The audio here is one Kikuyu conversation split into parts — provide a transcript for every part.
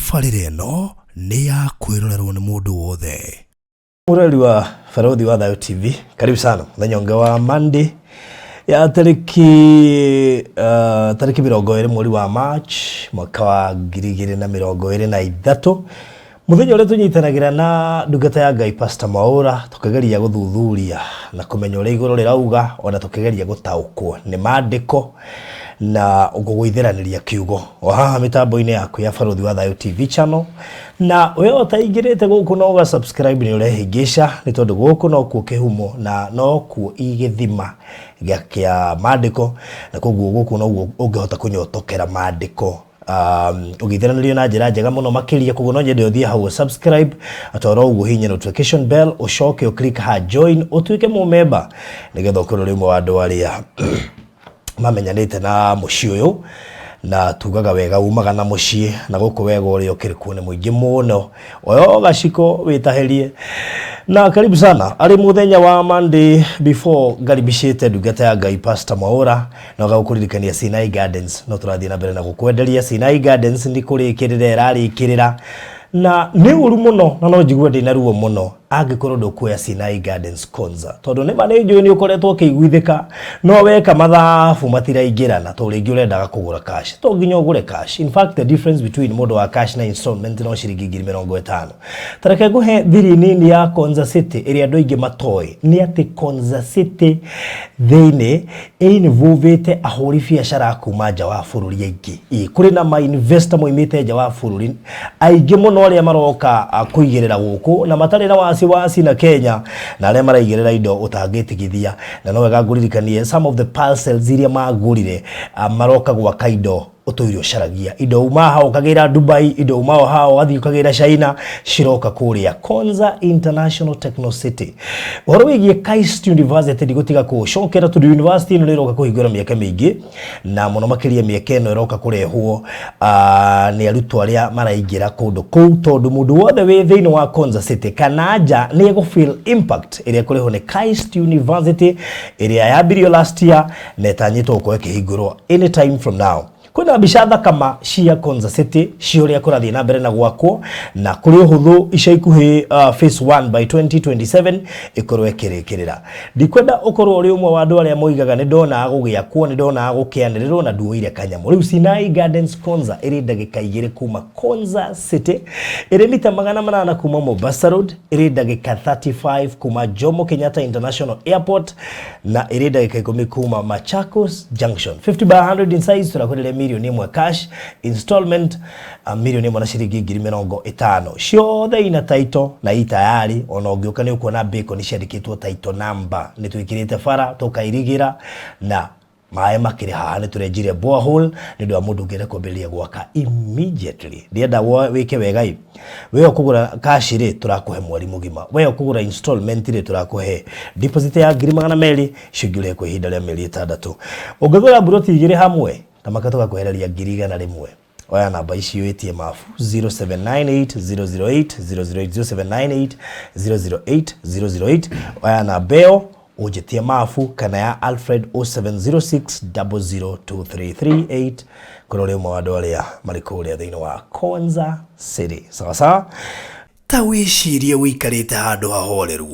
Tabarĩra ĩno nĩ ya kwĩrorerwo nĩ mũndũ wothe. Mũrori wa Barũthi wa Thayũ TV, karibu sana mũthenya ũngĩ wa Monday ya tarĩki tarĩki 20 mweri wa March mwaka wa 2023, mũthenya ũrĩa tũnyitanagĩra na ndungata ya Ngai Pastor Mwaũra, tũkĩgeria gũthuthuria na kũmenya ũrĩa igũrũ rĩrauga, ona tũkĩgeria gũtaũkwo nĩ maandĩko na gũgũithĩranĩria kiugo o haha mĩtambo-inĩ yaku ya Barũthi wa Thayũ TV channel. Na we ũtaingĩrĩte gũkũ no ũga subscribe, nĩ ũrehĩngĩca, nĩ tondũ gũkũ nokuo kĩhumo na nokuo igĩthima kĩa maandĩko, na koguo gũkũ noguo ũngĩhota kũnyotokera maandĩko ũgĩithiranĩrio na njĩra njega mũno makĩria. Koguo no nyende ũthiĩ hau subscribe, atoro ũguo hihinya notification bell, ũcoke ũ click ha join, ũtuĩke mũmemba, nĩgetha ũkorwo ũrĩ ũmwe wa andũ arĩa mamenyanĩte na mũciĩ ũyũ. Na tugaga wega umaga na mũciĩ, na gũkũ wega ũrĩa ũkĩrĩ kuo nĩ mũingĩ mũno. Oyo gaciko wĩtahĩrie. Na karibu sana arĩ mũthenya wa Monday. Before ngaribicĩte ndungata ya Ngai Pastor Mwaũra, no gagũkũririkania Sinai Gardens no tũrathiĩ na mbere na gũkwenderia. Sinai Gardens nĩ kũrĩkĩrĩra ĩrarĩkĩrĩra, na nĩ ũru mũno, na no njigue ndĩna ruo mũno angĩkorwo ndũkuoya Sinai Gardens Konza, tondũ nĩ ma nĩ njũĩ nĩ ũkoretwo ũkĩiguithĩka, no weka mathabu matiraingĩrana, tondũ rĩngĩ ũrendaga kũgũra cash. To nginya ũgũre cash. In fact, the difference between mũndũ wa cash na installment no ciringi 50,000. Ta reke ngũhe thiri nini ya Konza City ĩrĩa andũ aingĩ matoĩ, nĩ atĩ Konza City thĩinĩ ĩinvolvĩte ahũri biacara kuma nja wa bũrũri aingĩ. Ĩ, kũrĩ na ma investor moimĩte nja wa bũrũri aingĩ mũno, arĩa maroka kũigĩrĩra gũkũ na matarĩ na wasiwasi na Kenya, na arĩa maraigĩrĩra indo ũtangĩtigithia. Na no wega ngũririkanie some of the parcels iria magũrire, maroka gwaka indo ũtũire ũcaragia, indo uma haha ũkagĩra Dubai, indo uma haha ũgathiĩ ũkagĩra China, ciroka kũrĩa Konza International Techno City. Ũhoro wĩgiĩ KAIST University ndigũtiga kũũcokera, tondũ university ĩno nĩ ĩroka kũhingũra mĩeke mĩingĩ, na mũno makĩria mĩeke ĩno ĩroka kũrehwo nĩ arutwo arĩa maraingĩra kũndũ kũu, tondũ mũndũ wothe wĩ thĩinĩ wa Konza City kana nja nĩ egũ feel impact ĩrĩa ĩkũrehwo nĩ KAIST University, ĩrĩa yambirio last year na ĩtanyĩtwo gũkorwo ĩkĩhingũrwo anytime from now. Kwĩna mbica thakama cia Konza City, cia ũrĩa kũrathiĩ na mbere na gwakwo, na kũrĩ ũhũthũ ica ikuhĩ phase 1 by 2027 ĩkorwo ĩkĩrĩkĩrĩra. Ndikwenda ũkorwo ũrĩ ũmwe wa andũ arĩa moigaga, "Nĩ ndonaga gũgĩakwo, nĩ ndonaga gũkĩanĩrĩrwo na nduoire kanyamũ." Rĩu Sinai Gardens Konza ĩrĩ ndagĩka 2 kuma Konza City, ĩrĩ mita 800 kuma Mombasa Road, ĩrĩ ndagĩka 35 kuma Jomo Kenyatta International Airport, na ĩrĩ ndagĩka 10 kuma Machakos Junction. 50 by 100 in size, tũrakwenderia 1 million cash, installment 1 million na ciringi 50,000. Ciothe ina title na i tayari. Ona ũngĩũka nĩ ũkuona bacon ciandĩkĩtwo title number. Nĩ twĩkĩrĩte bara, tũkairigĩra, na maĩ makĩrĩ haha, nĩ tũrenjire borehole nĩ ũndũ wa mũndũ ũngĩenda kwambĩrĩria gwaka immediately. Ndĩrenda wĩke wega ĩ, we ũkũgũra cash rĩ, tũrakũhe mweri mũgima. We ũkũgũra installment rĩ, tũrakũhe deposit ya 200,000, icio ingĩ ũrĩhe kwa ihinda rĩa mĩeri 6. Ũngĩgũra mburoti igĩrĩ hamwe na maka, tũgakwehereria 100,000. Oya namba icio wĩtie mabu: 0798 008 008, 0798 008 008. Oya namba ĩyo ũnjĩtie mabu, kana ya Alfred, 0706 002338, korwo ũrĩ ũmwe wa andũ arĩa marĩ kũrĩa thĩinĩ wa Konza City. Sawa sawa. Ta wĩcirie ũikarĩte handũ hahoreru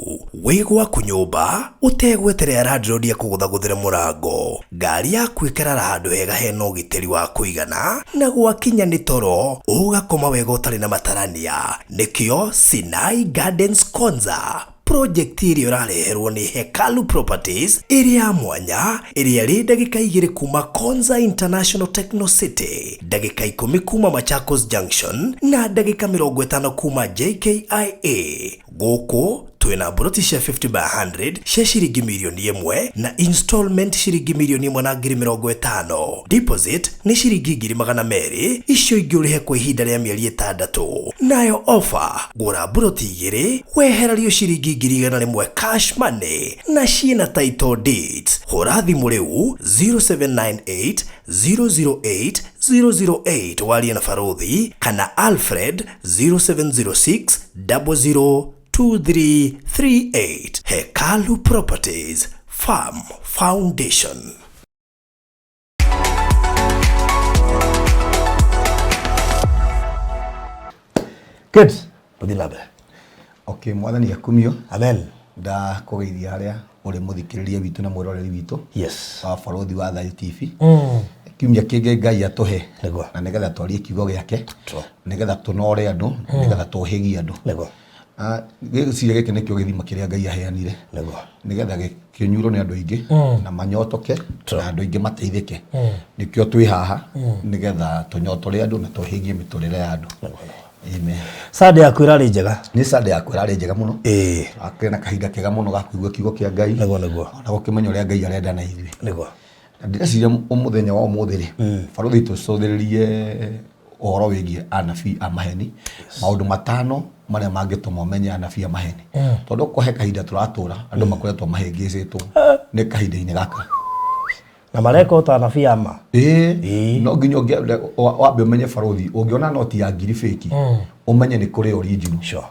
wĩ gwaku nyũmba, ũtegweterera landlord akũgũthagũthĩre mũrango. Ngari yaku ĩkarara handũ hega hena ũgitĩri wa kũigana, na gwakinya nĩ toro ũgakoma wega ũtarĩ na matarania. Nĩkĩo Sinai Gardens Konza project ĩrĩa ũrareherwo nĩ Hekalu Properties ĩrĩ ya mwanya, ĩrĩa ĩrĩ ndagĩka 2 kuma Konza International Techno City, ndagĩka 10 kuma Machakos Junction, na ndagĩka 50 kuma JKIA. Gũkũ twĩna mburoti cia 50 by 100 cia ciringi 1 million na installment ciringi 1,050,000. Deposit nĩ ciringi 200,000, icio ingĩ ũrĩhe kwa ihinda rĩa mĩeri 6. Nayo offer, gũra mburoti igĩrĩ wehererio ciringi 100,000 cash money, na ciĩna title deeds. Hũra thimũ rĩu 0798 008 008 warie na Baruthi, kana Alfred, 0706 00 2338. Hekalu Properties, Farm Foundation. Good, tũthiĩ na mbere. Okay, mwathani akumio. Amen. Ndakũgeithia harĩa ũrĩ mũthikĩrĩria witũ na mwĩroreri witũ Yes. wa Barũthi wa Thayũ TV. Kiumia kĩngĩ Ngai atũhe Nĩguo. na nĩgetha twarie kiugo gĩake, True. nĩgetha tũnore andũ, nĩgetha tũhĩgie andũ. Nĩguo. Ngwĩciria gĩkĩ nĩkĩo gĩthima kĩrĩa Ngai aheanire Nĩguo. nĩgetha kĩnyuirwo nĩ andũ aingĩ na manyotoke na andũ aingĩ mateithĩke. Nĩkĩo twĩ haha nĩgetha tũnyotore andũ na tũhĩgie mĩtũrĩre ya andũ. Amen. Sunday yaku ĩrarĩ njega? Nĩ Sunday yakwa ĩrarĩ njega mũno. Ĩĩ. Akĩrĩ na kahinda kega mũno ga kũigua kiugo kĩa Ngai. Nĩguo, nĩguo. Ona gũkĩmenya ũrĩa Ngai arenda na ithuĩ. Nĩguo. Na ndĩreciria mũthenya wa ũmũthĩ rĩ, barũthi tũcũthĩrĩrie ũhoro wĩgiĩ anabii a maheni, maũndũ matano marĩa mangĩtũma ũmenye anabii a maheni. Tondũ kwa he kahinda tũratũra, andũ makoretwo mahĩngĩcĩtwo nĩ kahinda-inĩ gaka. Na mareka o ta anabii a ma. Ĩĩ, Ĩĩ. no nginya wambe ũmenye barũthi, ũngĩona noti ya ngiri fake, ũmenye nĩ kũrĩ original. Sure.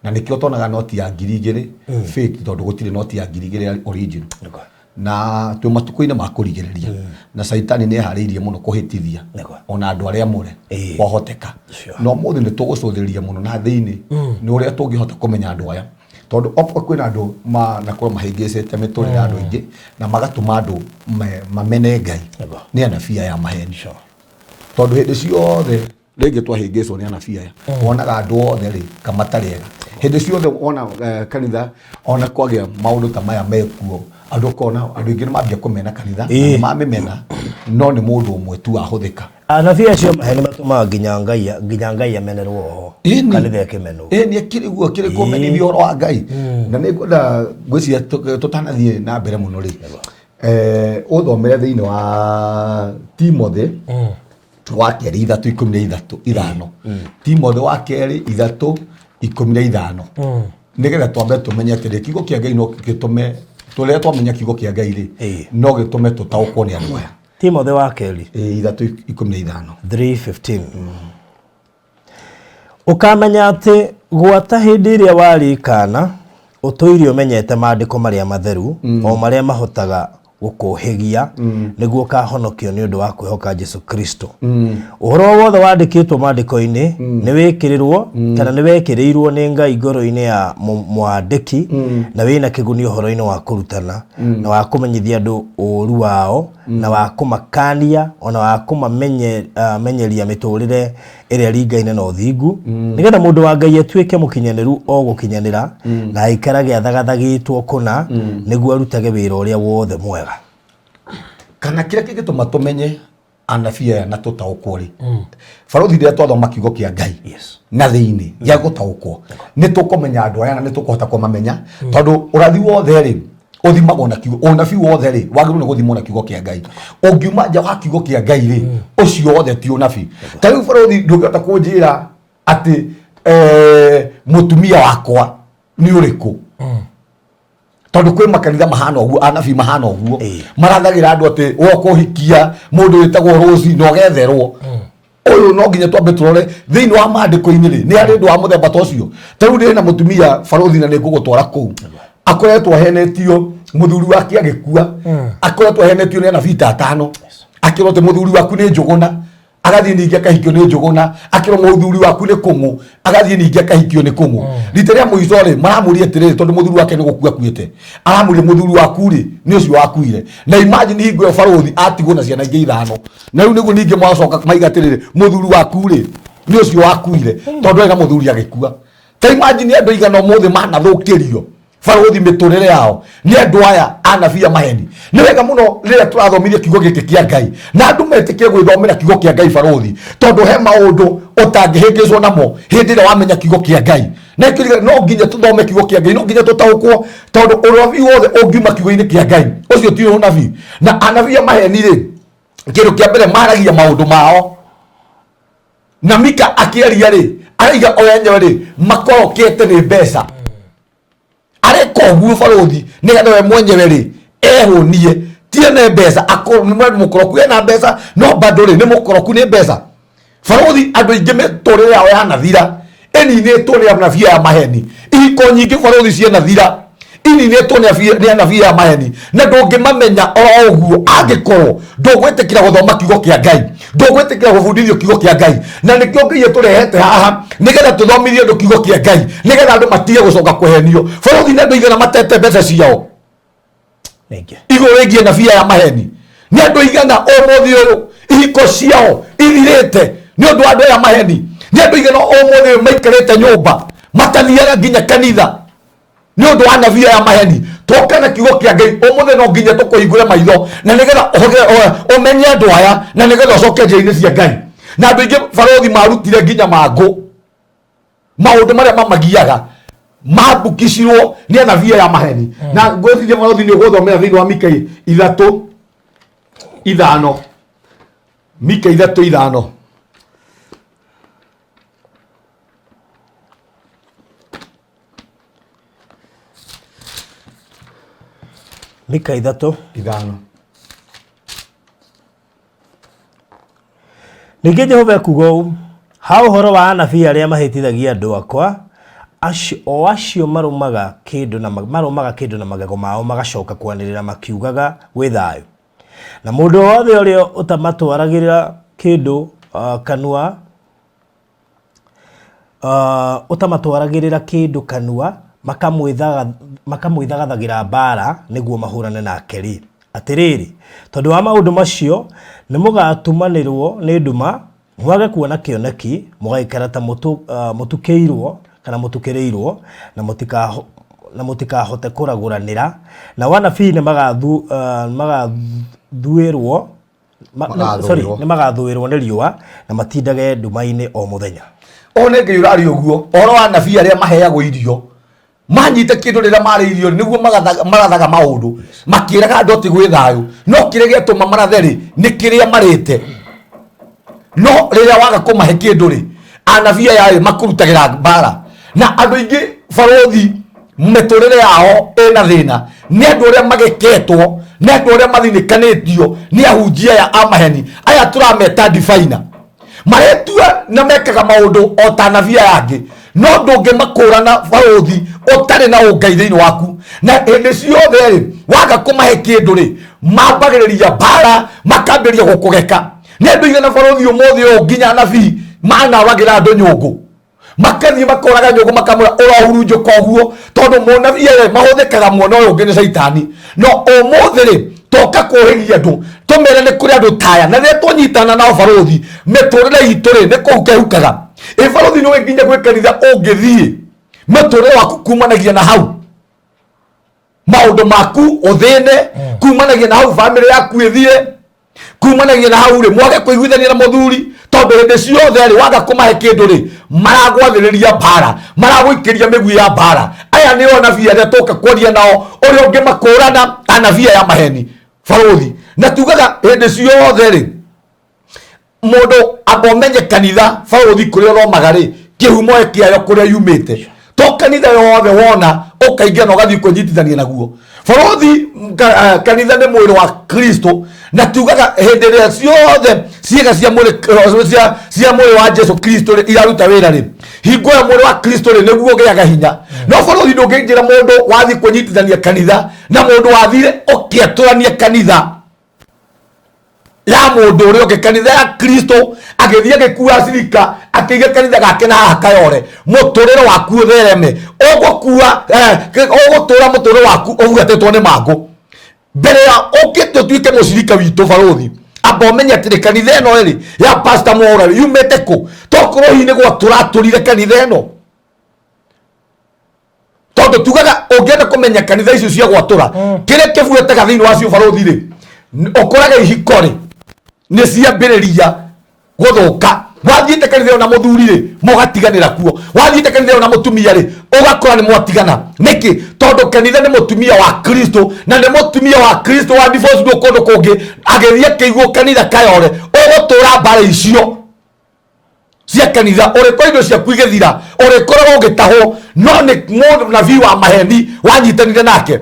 Na nĩkĩo tonaga noti ya ngiri igĩrĩ fake, tondũ gũtirĩ noti ya ngiri igĩrĩ ya original. Nĩguo. Na twĩ matukũ-inĩ ma kũrigĩrĩria, na caitani nĩ eharĩirie mũno kũhĩtithia Nĩguo. ona andũ arĩa amũre Ĩĩ. kwahoteka. Sure. Na ũmũthĩ nĩ tũgũcũthĩrĩria mũno na thĩinĩ nĩ ũrĩa tũngĩhota kũmenya andũ aya, tondũ okorwo kwĩna andũ manakorwo mahĩngĩcĩte mĩtũrĩre ya andũ aingĩ na magatũma andũ mamene Ngai, Nĩguo. nĩ anabii aya maheni. Tondũ hĩndĩ ciothe rĩngĩ twahĩngĩcwo nĩ anabii aya, wonaga andũ othe rĩ ka matarĩ ega. Hĩndĩ ciothe wona kanitha ona kwagĩa maũndũ ta maya mekuo, andũ ũkona andũ aingĩ nĩ mambia kũmena kanitha, na nĩ mamĩmena, no nĩ mũndũ ũmwe tu wahũthĩka. Anabii acio maheni matũmaga nginya Ngai amenerwo oho. Ĩni. Kanitha ĩkĩmenwo. Ĩni, akĩrĩ guo, akĩrĩ kũmenithia ũhoro wa Ngai. Na nĩ ngwenda ngwĩciria tũtanathiĩ na mbere mũno rĩ, ũthomere thĩinĩ wa Timothy wa kerĩ ithatũ ikũmi na ithatũ ithano. Timothy wa kerĩ ithatũ ikũmi na ithano. Nĩgetha twambe tũmenye atĩrĩ, kiugo kĩa Ngai no gĩtũme, tũrĩa twamenya kiugo kĩa Ngai rĩ, no gĩtũme tũtaũkwo nĩ andũ aya. Timothy wa kerĩ Ithatũ ikũmi na ithano. 3:15. Ũkamenya atĩ gwata hĩndĩ ĩrĩa warĩ kaana, ũtũire ũmenyete maandĩko marĩa matheru, o marĩa mahotaga gũkũhĩgia, nĩguo ũkahonokio nĩ ũndũ wa kwĩhoka Jesu Kristo. Ũhoro wothe wandĩkĩtwo maandĩko-inĩ nĩ wĩkĩrĩrwo kana nĩ wekĩrĩirwo nĩ Ngai ngoro-inĩ ya mwandĩki, na wĩna kĩguni ũhoro-inĩ wa kũrutana, na wa kũmenyithia andũ ũũru wao, na wa kũmakania, ona wa kũmamenyeria mĩtũrĩre ĩrĩa ĩringaine na ũthingu, nĩgetha mũndũ wa Ngai atuĩke mũkinyanĩru o gũkinyanĩra, na aikarage athagathagĩtwo kũna, nĩguo arutage wĩra ũrĩa wothe mwega. Kana kĩrĩa kĩngĩtũma tũmenye anabii aya na tũtaũkwo rĩ, barũthi rĩrĩa twathoma kiugo kĩa Ngai na thĩinĩ gĩa gũtaũkwo, nĩ tũkũmenya andũ aya na nĩ tũkũhota kũmamenya, tondũ ũrathi wothe rĩ ũthimagwo na kiugo, ũnabii wothe rĩ wagĩrĩirwo nĩ gũthimwo na kiugo kĩa Ngai. Ũngiuma nja wa kiugo kĩa Ngai rĩ, ũcio wothe ti ũnabii. Ta rĩu barũthi ndũngĩhota kũnjĩra atĩ mũtumia wakwa nĩ ũrĩkũ, tondũ kwĩ makanitha mahana ũguo, anabii mahana ũguo, marathagĩra andũ atĩ woka ũhikia mũndũ wĩtagwo Rose na ũgetherwo. Ũyũ no nginya twambe tũrore thĩinĩ wa maandĩko-inĩ rĩ, nĩ harĩ ũndũ wa mũthemba ta ũcio. Ta rĩu ndĩrĩ na mũtumia barũthi na nĩ ngũgũtwara kũu, akoretwo ahenetio mũthuri wake agĩkua, akoretwo ahenetio nĩ anabii ta atano, akĩrwo atĩ mũthuri waku nĩ Njũgũna, agathiĩ ningĩ akahikio nĩ Njũgũna, akĩrwo mũthuri waku nĩ Kũng'ũ, agathiĩ ningĩ akahikio nĩ Kũng'ũ. Rita rĩa mũico rĩ, maramũria atĩrĩrĩ, tondũ mũthuri wake nĩ gũkua akuĩte, aramũria mũthuri waku rĩ nĩ ũcio wakuire. Na imagine hingo ĩyo barũthi atigwo na ciana ingĩ ithano, na rĩu nĩguo ningĩ mwacoka maiga atĩrĩrĩ, mũthuri waku rĩ nĩ ũcio wakuire, tondũ arĩ na mũthuri agĩkua. Ta imagine andũ aigana ũmũthĩ manathũkĩrio barũthi mĩtũrĩre yao nĩ andũ aya anabii a maheni. Nĩ wega mũno rĩrĩa tũrathomithia kiugo gĩkĩ kĩa Ngai na andũ metĩkĩre gwĩthomera kiugo kĩa Ngai barũthi, tondũ he maũndũ ũtangĩhĩngĩcwo namo hĩndĩ ĩrĩa wamenya kiugo kĩa Ngai. Na ĩkĩrire, no nginya tũthome kiugo kĩa Ngai, no nginya tũtaũkwo, tondũ ũrabii wothe ũngiuma kiugo-inĩ kĩa Ngai ũcio ti ũnabii. Na anabii a maheni rĩ, kĩndũ kĩa mbere maragia maũndũ mao. Na Mika akĩaria rĩ, araiga o enyewe rĩ makorokete nĩ mbeca, areka ũguo barũthi nĩgetha we mwenyewe rĩ ehũnie, tiene mbeca, akorwo nĩ mũndũ mũkoroku ena mbeca, no bado rĩ nĩ mũkoroku nĩ mbeca. Barũthi andũ aingĩ mĩtũrĩre yao yanathira ĩninĩtwo nĩ anabii aya maheni. Ihiko nyingĩ barũthi cianathira, Ininĩtwo nĩ anabii aya maheni, na ndũngĩmamenya o ũguo angĩkorwo ndũgwĩtĩkĩra gũthoma kiugo kĩa Ngai, ndũgwĩtĩkĩra gũbundithio kiugo kĩa Ngai. Na nĩkĩo Ngai ĩtũrehete haha, nĩgetha tũthomithie andũ kiugo kĩa Ngai, nĩgetha andũ matige gũcoka kũhenio. Bũrũri nĩ andũ aigana matete mbeca ciao Ningĩ. Igũrũ rĩgiĩ anabii aya maheni? Nĩ andũ aigana ũmũthĩ ũyũ ihiko ciao ithirĩte nĩ ũndũ wa andũ aya maheni? Nĩ andũ aigana ũmũthĩ ũyũ maikarĩte nyũmba matathiaga nginya kanitha nĩ ũndũ wa anabii aya maheni? Twoka na kiugo kĩa Ngai ũmũthĩ, no nginya tũkũhingũre maitho na nĩgetha ũmenye andũ aya, na nĩgetha ũcoke njĩra-inĩ cia Ngai. Na andũ aingĩ, barũthi, marutire nginya mangũ, maũndũ marĩa mamagiaga mambukicirwo nĩ anabii aya maheni. Na ngwĩciria, barũthi, nĩ ũgũthomera thĩinĩ wa Mika 3:5. Mika 3:5. Mika 3 5. Ningĩ Jehova ekuuga ũũ ha ũhoro wa anabii arĩa mahĩtithagia andũ akwa, acio, o acio marũmaga kĩndũ na marũmaga kĩndũ na magego mao magacoka kwanĩrĩra makiugaga gwĩ thayũ, na mũndũ o wothe ũrĩa ũtamatwaragĩra kĩndũ kanua ũtamatwaragĩrĩra kĩndũ kanua makamwĩthagathagĩra mbaara nĩguo mahũrane nake rĩ, atĩrĩrĩ, tondũ wa maũndũ macio nĩmũgatumanĩrwo nĩ nduma, mwage kuona kĩoneki, mũgaikara ta mũtukĩirwo kana mũtukĩrĩirwo, na mũtikahote kũragũranĩra, nao anabii nĩmagathuĩrwo sorry, Magathũĩrwo. Nĩmagathũĩrwo nĩ riũa na matindage nduma-inĩ o mũthenya. Ũũ nĩ Ngai ũrarĩ ũguo ũhoro wa anabii arĩa maheagwo irio, manyita kĩndũ rĩrĩa marĩ irio nĩguo marathaga maũndũ, makĩraga andũ atĩ gwĩ thayũ, no kĩrĩa gĩatũma marathe rĩ, nĩ kĩrĩa marĩte. No rĩrĩa waga kũmahe kĩndũ rĩ, anabii aya rĩ, makũrutagĩra mbara. Na andũ aingĩ, barũthi, mĩtũrĩre yao ĩna thĩna nĩ andũ arĩa mageketwo, nĩ andũ arĩa mathinĩkanĩtio nĩ ahunjia aya a maheni, aya tũrameta difaina, maretua na mekaga maũndũ o ta anabii aya angĩ, no ndũngĩmakũrana, barũthi, ũtarĩ na ũngai thĩinĩ waku. Na hĩndĩ ciothe rĩ, waga kũmahe kĩndũ rĩ, mambagĩrĩria mbara, makambĩrĩria gũkũgeka. Nĩ andũ igana, barũthi, ũmũthĩ ũyũ nginya anabii manawagĩra andũ nyũngũ, makathiĩ makoraga nyũngũ, makamwĩra ũrohurunjũka ũguo, tondũ mũnabii aya mahũthĩkaga mwena ũyũ ũngĩ nĩ caitani. No ũmũthĩ rĩ, toka kũhĩgia andũ, tũmere nĩ kũrĩ andũ taya, na rĩrĩa twanyitana nao, barũthi, mĩtũrĩre itũ rĩ, nĩ kũhukehukaga. Ĩ barũthi, nĩ nginya gwĩ kanitha ũngĩthiĩ, mũtũrĩre waku kumanagia na hau, maũndũ maku ũthĩne kumanagia na hau, bamĩrĩ yaku ĩthire kumanagia na hau rĩ, mwage kũiguithania na mũthuri, tondũ hĩndĩ ciothe rĩ, waga kũmahe kĩndũ rĩ, maragwathĩrĩria mbara, maragũikĩria mĩguĩ ya mbara. Aya nĩo anabii arĩa tũka kwaria nao, ũrĩa ũngĩmakũrana anabii aya maheni, barũthi. Na tugaga hĩndĩ ciothe rĩ, mũndũ amba ũmenye kanitha, barũthi, kũrĩa ũthomaga rĩ, kĩhumo kĩayo kũrĩa yumĩte. To kanitha yothe wona ũkaingĩra na ũgathiĩ kwĩnyitithania naguo, barũthi. Kanitha nĩ mwĩrĩ wa Kristo, na tugaga hĩndĩ ĩrĩa ciothe ciĩga cia mwĩrĩ cia mwĩrĩ wa Jesu Kristo rĩ, iraruta wĩra rĩ, hingo ĩyo mwĩrĩ wa Kristo rĩ, nĩguo ũgĩaga hinya. No barũthi, ndũngĩnjĩra mũndũ wathiĩ kwĩnyitithania kanitha na mũndũ wathire ũkĩatũrania kanitha ya mũndũ ũrĩa ũngĩ, kanitha ya Kristo, agĩthiĩ agĩkua cirika, akĩiga kanitha gake na haha Kayore, mũtũrĩre waku ũthereme, ũgũkua ũgũtũra mũtũrĩre waku ũbuatĩtwo nĩ mangũ. Mbere ya ũkĩte ũtuĩke mũcirika witũ, barũthi, amba ũmenye atĩrĩ, kanitha ĩno ĩrĩ ya Pastor Mwaura rĩ, yumĩte kũ? Tokorwo hihi nĩ gwatũratũrire kanitha ĩno, tondũ tugaga ũngĩenda kũmenya kanitha icio cia gwatũra, kĩrĩa kĩbuĩtaga thĩinĩ wacio, barũthi, rĩ, ũkoraga ihiko rĩ, nĩ ciambĩrĩria gũthũka. Wathiĩte kanitha ĩyo na mũthuri rĩ, mũgatiganĩra kuo. Wathiĩte kanitha ĩyo na mũtumia rĩ, ũgakora nĩ mwatigana. Nĩkĩ? Tondũ kanitha nĩ mũtumia wa Kristo, na nĩ mũtumia wa Kristo wa divorce ndũ kũndũ kũngĩ, agĩthiĩ akĩiguo kanitha Kayore. Ũgũtũra mbara icio cia kanitha, ũrĩkora indo ciaku igĩthira, ũrĩkoragwo ũgĩtahwo, no nĩ mũnabii wa maheni wanyitanire nake.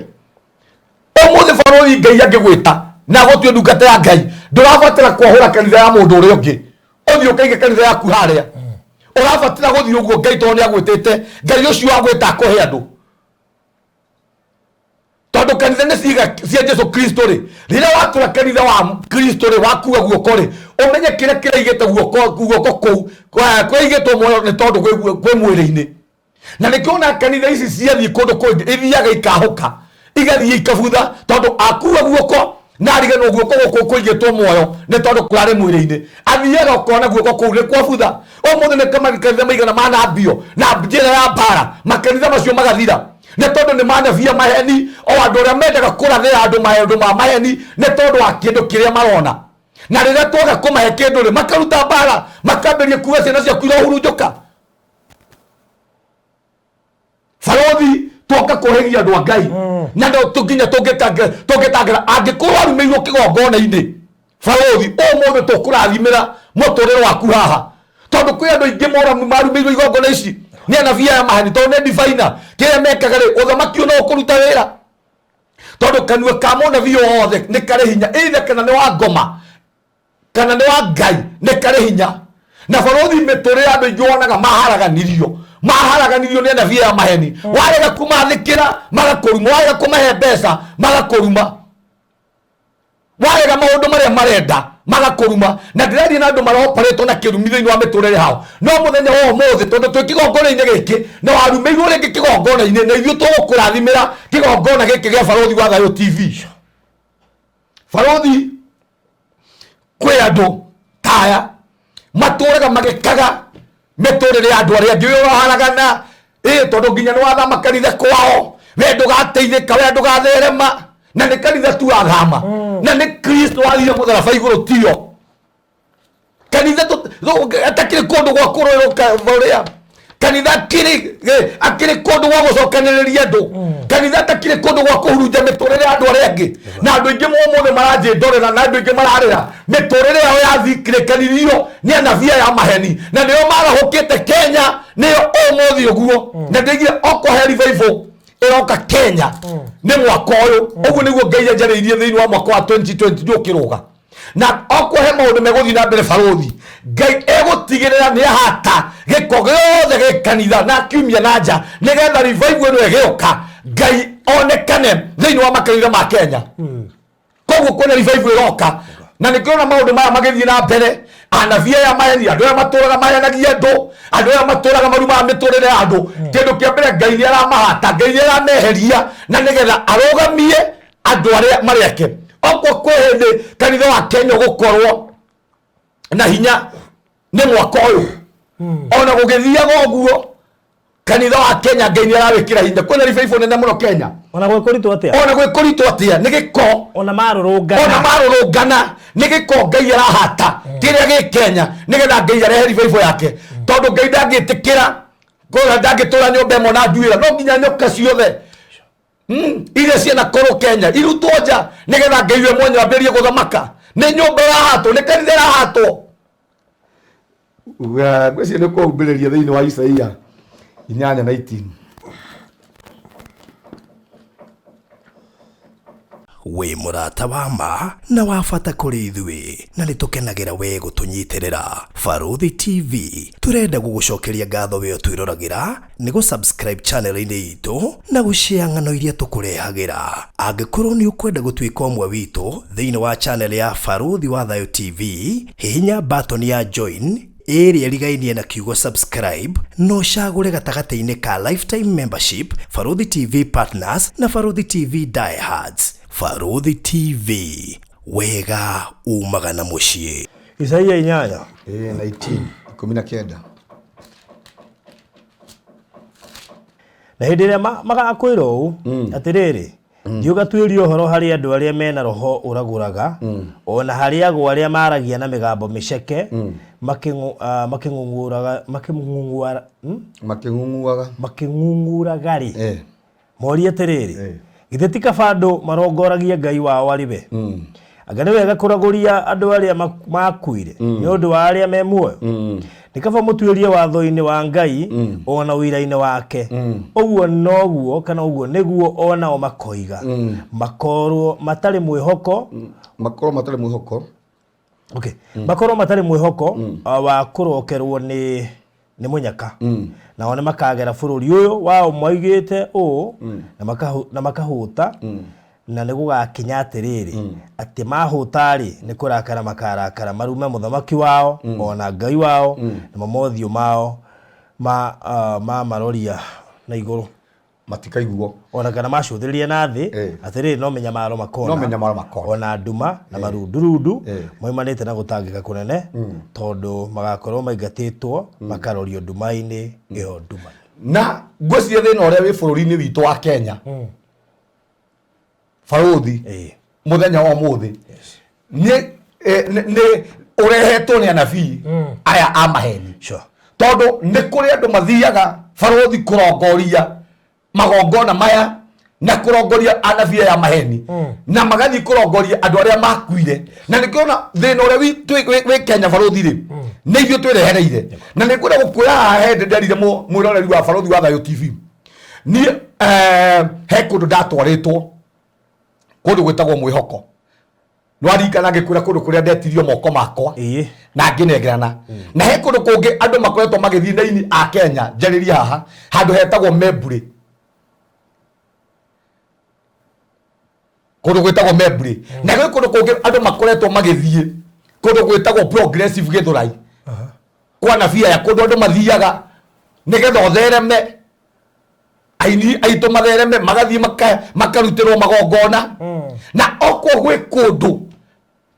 Ũmũthĩ, barũthi, Ngai angĩgwĩta na gũtue ndungata ya Ngai, ndũrabatara kwahũra kanitha ya mũndũ ũrĩa ũngĩ ũthiĩ ũkaige kanitha yaku harĩa. Ũrabatara gũthiĩ ũguo Ngai tondũ nĩ agwĩtĩte. Ngai ũcio agwĩta akũhe andũ. Tondũ kanitha nĩ ciĩga cia Jesu Kristo rĩ, rĩrĩa watura kanitha wa Kristo rĩ, wakua guoko rĩ, ũmenye kĩrĩa kĩraigĩte guoko, guoko kũu kũraigĩtwo muoyo nĩ tondũ kwĩ mwĩrĩ-inĩ. Na nĩkĩo ona kanitha ici ciathiĩ kũndũ kũngĩ ithiaga ikahũka, igathiĩ ikabutha, tondũ akua guoko na ariganĩrwo guoko gũkũ kũigĩtwo muoyo nĩ tondũ kũrarĩ mwĩrĩ-inĩ. Athiaga ũkona guoko kũu nĩ kwabutha. Ũmũthĩ nĩ makanitha maigana manambio na njĩra ya mbara, makanitha macio magathira nĩ tondũ nĩ manabia maheni, o andũ arĩa mendaga kũrathĩra andũ maũndũ ma maheni nĩ tondũ wa kĩndũ kĩrĩa marona. Na rĩrĩa twaga kũmahe kĩndũ rĩ, makaruta mbara, makambĩrĩria kuga ciana ciaku irohurunjũka. Barothi twoka kũhĩgia andũ a Ngai na no nginya tũngĩtangĩra angĩkorwo arumĩirwo kĩgongona-inĩ. Barothi ũmũthĩ tũkũrathimĩra mũtũrĩre waku haha, tondũ kwĩ andũ aingĩ marumĩirwo igongona ici nĩ anabii aya maheni, tondũ nĩ divaina kĩrĩa mekaga rĩ, ũthamaki ũyũ no ũkũruta wĩra, tondũ kanua ka mũnabii wothe nĩ karĩ hinya, either kana nĩ wa ngoma kana nĩ wa Ngai, nĩ karĩ hinya. Na barothi mĩtũrĩre ya andũ aingĩ wonaga maharaganirio nĩ anabii aya maheni. Warega kũmathĩkĩra magakũruma, warega kũmahe mbeca magakũruma, warega maũndũ marĩa marenda magakũruma. Na ndĩraria na andũ maroparetwo na kĩrumi thĩinĩ wa mĩtũrĩre yao, no mũthenya wa ũmũthĩ tondũ twĩ kĩgongona-inĩ gĩkĩ na warumĩirwo rĩngĩ kĩgongona-inĩ, na ithuĩ tũgũkũrathimĩra kĩgongona gĩkĩ gĩa Barothi wa Thayũ TV. Barothi, kwĩ andũ taya matũraga magĩkaga mĩtũrĩre ya andũ arĩa angĩ, ũyũ ũraharagana ĩ tondũ nginya nĩ wathama kanitha kwao, we ndũgateithĩka, we ndũgatherema, na nĩ kanitha tu wathama, na nĩ Kristo wathire mũtharaba igũrũ, tio kanitha atakĩrĩ kũndũ gwa kũrũĩrũka ũrĩa kanitha akĩrĩ kũndũ gwa gũcokanĩrĩria andũ, kanitha atakĩrĩ kũndũ gwa kũhurunja mĩtũrĩre ya andũ arĩa angĩ. Na andũ aingĩ mũmũthĩ maranjĩndorera, na andũ aingĩ mararĩra mĩtũrĩre yao yathikĩrĩkanirio nĩ anabii aya maheni, na nĩo marahũkĩte Kenya, nĩo ũmũthĩ ũguo. Na ndĩgire okohe revival ĩroka Kenya nĩ mwaka ũyũ, ũguo nĩguo Ngai anjarĩirie thĩinĩ wa mwaka wa 2020 ndũkĩrũga. Na okohe maũndũ megũthiĩ na mbere, barothi Ngai egũtigĩrĩra nĩ ahata gĩko gĩothe gĩ kanitha na akiumia na nja, nĩgetha revival ĩno ĩgĩũka Ngai onekane thĩinĩ wa makanitha ma Kenya. Koguo kwĩna revival ĩroka, na nĩkĩona maũndũ maya magĩthiĩ na mbere. Anabii aya maheni, andũ aya matũraga mahenagia andũ, andũ aya matũraga marumaga mĩtũrĩre ya andũ, kĩndũ kĩa mbere Ngai nĩ aramahata, Ngai nĩ arameheria, na nĩgetha arũgamie andũ arĩa marĩ ake. Okorwo kwĩ hĩndĩ kanitha wa Kenya ũgũkorwo na hinya nĩ mwaka ũyũ, ona gũgĩthiaga ũguo kanitha wa Kenya Ngai nĩ arawĩkĩra hinya. Kwĩna revival nene mũno Kenya. Ona gwĩ kũritũ atĩa, ona gwĩ kũritũ atĩa, nĩ gĩko, ona marũrũngana, ona marũrũngana nĩ gĩko Ngai arahata kĩrĩa gĩ Kenya, nĩgetha Ngai arehe revival yake, tondũ Ngai ndangĩtĩkĩra kũrĩa ndangĩtũra nyũmba ĩmwe na nduĩra, no nginya nyoka ciothe iria ciana korwo Kenya irutwo nja, nĩgetha Ngai we mwenyewe ambĩrĩrie gũthamaka. Nĩ nyũmba ĩrahatwo, nĩ kanitha ĩrahatwo. Ngwĩciria nĩ kũhumbĩrĩria thĩinĩ wa Isaia 8:19. Wĩ mũrata wa ma na wa bata kũrĩ ithuĩ, na nĩ tũkenagĩra we gũtũnyitĩrĩra. Barũthi TV tũrenda gũgũcokeria ngatho we ũtwĩroragĩra nĩ gũ subscribe channel-inĩ itũ na gũshare ng'ano iria tũkũrehagĩra. Angĩkorwo nĩ ũkwenda gũtuĩka ũmwe witũ thĩinĩ wa channel ya Barũthi wa Thayũ TV, hihinya button ya join ĩrĩa ĩrigainie na kiugo subscribe, na ũcagũre gatagatĩ-inĩ ka lifetime membership, Barũthi TV Partners na Barũthi TV Diehards. Barũthi TV, wega umaga na mũciĩ. Isaia 8 19, 19. Na hĩndĩ ĩrĩa magakwĩra ũũ, atĩrĩrĩ, thiĩ ũgatuĩrie ũhoro harĩ andũ arĩa mena roho ũragũraga, ona harĩ ago arĩa maragia na mĩgambo mĩceke, makĩng'ung'uraga, makĩng'ung'uaga, makĩng'ung'uraga-rĩ, morie atĩrĩrĩ, githĩ ti kaba andũ marongoragie Ngai wao arĩ we? Anga nĩ wega kũragũria andũ arĩa makuire nĩ ũndũ wa arĩa me muoyo? Nĩ kaba mũtuĩrie watho-inĩ wa Ngai ona ũira-inĩ wake. Ũguo noguo, kana ũguo nĩguo onao makoiga, makorwo matarĩ mwĩhoko, makorwo matarĩ mwĩhoko. Okay. Makorwo matarĩ mwĩhoko wa kũrokerwo nĩ mũnyaka. Nao nĩ makagera bũrũri ũyũ wao moigĩte ũũ, na makahũta. Na nĩ gũgakinya atĩrĩrĩ, atĩ mahũta-rĩ, nĩ kũrakara makarakara marume mũthamaki wao, o na Ngai wao, namo mothiũ mao ma, uh, mamaroria na igũrũ. Matikaiguo. O na kana macũthĩrĩrie na thĩ, atĩrĩrĩ, no mĩnyamaro makona. No mĩnyamaro makona. O na nduma, na marundurundu, moimanĩte na gũtangĩka kũnene, tondũ magakorwo maingatĩtwo makarorio nduma-inĩ ĩyo ndumanu. Na ngwĩciria thĩna ũrĩa wĩ bũrũri-inĩ witũ wa Kenya, barũthi, mũthenya wa ũmũthĩ nĩ nĩ ũrehetwo nĩ anabii aya a maheni. Tondũ nĩ kũrĩ andũ mathiaga, barũthi, kũrongoria magongona maya na kũrongoria anabii aya maheni, na magathiĩ kũrongoria andũ arĩa makuire. Na nĩkĩo ona thĩna ũrĩa wĩ Kenya, barũthi rĩ, nĩ ithuĩ twĩrehereire. Na nĩ ngwenda gũkwĩra haha hĩndĩ nderire mwĩroreri wa Barũthi wa Thayũ TV, niĩ he kũndũ ndatwarĩtwo, kũndũ gwĩtagwo Mwĩhoko. Nwaririkana ngĩkwĩra kũndũ kũrĩa ndetirio moko makwa na ngĩnengerana? Na he kũndũ kũngĩ andũ makoretwo magĩthiĩ na ini a Kenya, njarĩrie haha, handũ hetagwo Memburĩ, kũndũ gwĩtagwo Memburĩ. Na gwĩ kũndũ kũngĩ andũ makoretwo magĩthiĩ, kũndũ gwĩtagwo Progressive Gĩthũrai, kwa nabii aya, kũndũ andũ mathiaga nĩgetha ũthereme, aini aitũ mathereme, magathiĩ makarutĩrwo magongona. Na okwo gwĩ kũndũ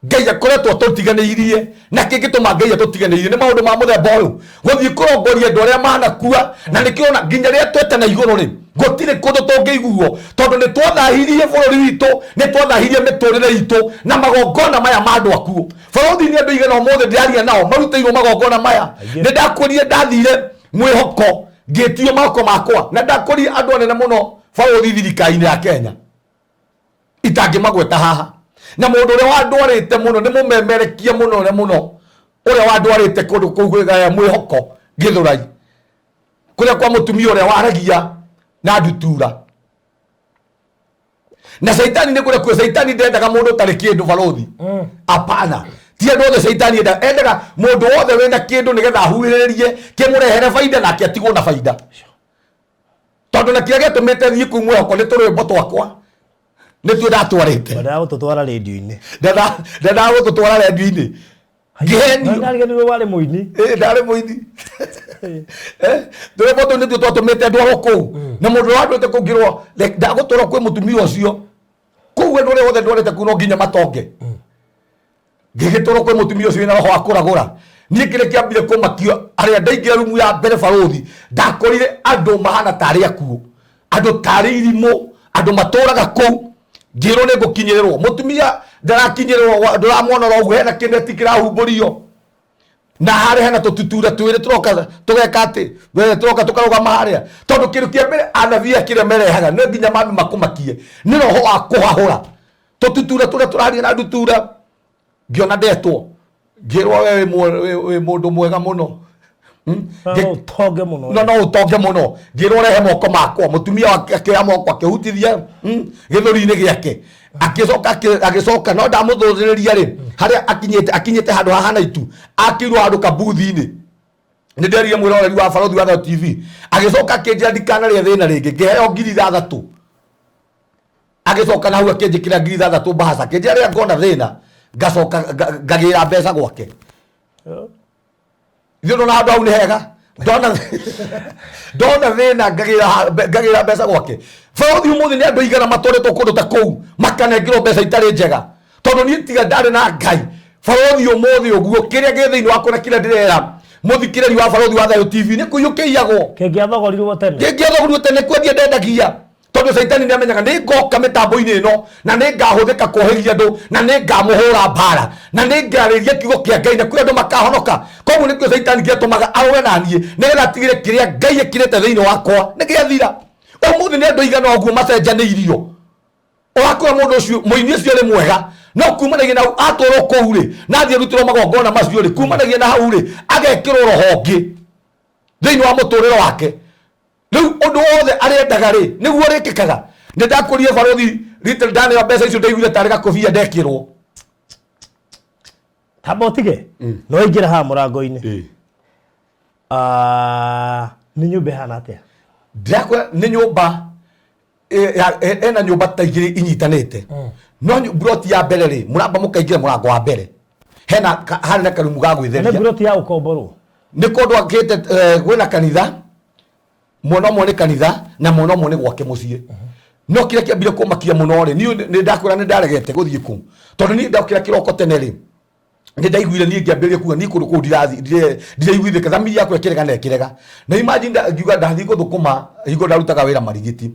Ngai akoretwo atũtiganĩirie. Na kĩngĩtũma Ngai atũtiganĩirie nĩ maũndũ ma mũthemba ũyũ, gũthiĩ kũrongoria andũ arĩa manakua. Na nĩkĩo ona nginya rĩrĩa twetana igũrũ rĩ, gũtirĩ kũndũ tũngĩiguo, tondũ nĩ twathahirie bũrũri witũ, nĩ twathahirie mĩtũrĩre itũ na magongona maya ma andũ akuũ. Bũrũri nĩ andũ igana ũmũthĩ ndĩraria nao marutĩirwo magongona maya. Aingĩ. Nĩ ndakwĩrire ndathire Mwĩhoko ngĩtio moko makwa, na ndakũrire andũ anene mũno, barũthi, thirikari-inĩ ya Kenya, itangĩmagweta haha. Na mũndũ ũrĩa wandwarĩte mũno nĩ mũmemerekia mũno, ũrĩa mũno ũrĩa wandwarĩte kũndũ kũu gwĩgaya Mwĩhoko Gĩthũrai, kũrĩa kwa mũtumia ũrĩa waragia na ndutura na caitani. Nĩ kũrĩa kuo caitani ndendaga mũndũ ũtarĩ kĩndũ, barũthi. Apana, ti andũ othe caitani endaga. Endaga mũndũ wothe wĩna kĩndũ, nĩgetha ahuhĩrĩrie kĩmũrehere baida, nake atigwo na baida. Tondũ na kĩrĩa gĩatũmĩte thiĩ kũu Mwĩhoko nĩ tũrwĩmbo twakwa nĩtuo ndatwarĩte. Wendaga gũtũtwara rĩndiũ-inĩ. Ndendaga gũtũtwara rendio-inĩ ngĩhenio. Ndariganĩirwo warĩ mũini. Ĩ, ndarĩ mũini. Tũrwĩmbo tũu nĩtuo twatũmĩte ndwarwo kũu, na mũndũ ũrĩa wandwĩte kũu ngĩrwo, "Ndagũtwarwo kwĩ mũtumia ũcio kũu. Andũ arĩa othe ndwarĩte kũu no nginya matonge." Ngĩgĩtwarwo kwĩ mũtumia ũcio wĩna roho wa kũragũra. Niĩ kĩrĩa kĩambire kũmakio, harĩa ndaingĩra rumu ya mbere, barũthi, ndakorire andũ mahana tarĩ akuũ, andũ tarĩ irimũ, andũ matũraga kũu. Ngĩrwo nĩ ngũkinyĩrĩrwo, mũtumia ndarakinyĩrĩrwo, ndũramwona oro ũguo, hena kĩneti kĩrahumbũrio, na harĩa hena tũtutura twĩrĩ tũroka tũgeka atĩ we, tũroka tũkarũgama harĩa. Tondũ kĩndũ kĩa mbere anabii aya kĩrĩa merehaga no nginya mambe makũmakie nĩ roho wa kũhahũra, tũtutura tũrĩa tũraria na ndutura. Ngĩona ndetwo, ngĩrwo, "We wĩ mũndũ mwega mũno." No ũtonge mũno. No ũtonge mũno. Ngĩrwo rehe moko makwa. Mũtumia wake akĩoya moko, akĩhutithia gĩthũri-inĩ gĩake, agĩcoka agĩcoka. No ndamũthũthĩrĩria rĩ, harĩa akinyĩte, akinyĩte handũ hahana itu, akĩirwo handũ kabuthi-inĩ. Nĩ nderire mwĩroreri wa Barũthi wa Thayũ TV. Agĩcoka akĩnjĩra ndikanarĩe thĩna rĩngĩ. Ngĩheo 6,000. Agĩcoka na hau akĩnjĩkĩra 6,000 mbahaca, akĩnjĩra rĩrĩa ngona thĩna ngacoka ngagĩra mbeca gwake. Ithuĩ ndona handũ hau nĩ hega, ndona thĩna ngagĩra mbeca gwake. Bũrũri ũmũthĩ nĩ andũ igana matwarĩtwo kũndũ ta kũu, makanengerwo mbeca itarĩ njega. Tondũ niĩ tiga ndarĩ na Ngai, barũthi, ũmũthĩ ũguo kĩrĩa gĩ thĩinĩ wakwa na kĩrĩa ndĩrera mũthikĩrĩri wa Barũthi wa Thayũ TV nĩ kũiyũkĩiyagwo. Kĩngĩathogorirwo tene. Kĩngĩathogorirwo tene, kwendia ndendagia. Tondũ caitani nĩ amenyaga nĩ ngoka mĩtambo-inĩ ĩno, na nĩ ngahũthĩka kũhĩgia andũ, na nĩ ngamũhũra mbara, na nĩ ngarĩria kiugo kĩa Ngai, na kwĩ andũ makahonoka. Koguo nĩkĩo caitani gĩatũmaga arũe na niĩ, nĩgetha atigĩre kĩrĩa Ngai ekĩrĩte thĩinĩ wakwa nĩ gĩathira. Ũmũthĩ nĩ andũ aigana ũguo macenjanĩirio. Ũrakora mũndũ ũcio mũini ũcio arĩ mwega, no kumanagia na hau atwarwo kũu rĩ, na athiĩ arutĩrwo magongona macio rĩ, kumanagia na hau rĩ, agekĩrwo roho ũngĩ thĩinĩ wa mũtũrĩre wake. Rĩu ũndũ wothe arĩendaga rĩ, nĩguo ũrĩkĩkaga. Nĩ ndakũrie, barũthi, rita ndaneo mbeca icio, ndaiguire tarĩ gakũbia ndekĩrwo. Tamba ũtige no ingĩra haha mũrango-inĩ. Ah, nĩ nyũmba ĩhana atĩa? Ndĩrakwĩra nĩ nyũmba. Ena nyũmba ta igĩrĩ inyitanĩte, no mburoti ya mbere rĩ, mũramba mũkaingĩra mũrango wa mbere, hena harĩ na karumu ga Nĩ gwĩtheria. Mburoti ya ũkomborwo? Nĩ kũndũ akĩte, kwĩna kanitha mwena ũmwe, nĩ kanitha, na mwena ũmwe nĩ gwake mũciĩ. No kĩrĩa kĩambire kũmakia mũno rĩ, niĩ nĩ ndakwĩra nĩ ndaregete gũthiĩ kũu, tondũ niĩ ndokĩra kĩroko tene rĩ, nĩ ndaiguire niĩ ngĩambĩrĩria kuga niĩ kũndũ kũu ndiraiguithĩka, thamiri yakwa ĩkĩrega na ĩkĩrega. Na imagine ngiuga ndathiĩ gũthũkũma hingo ndarutaga wĩra Marigiti,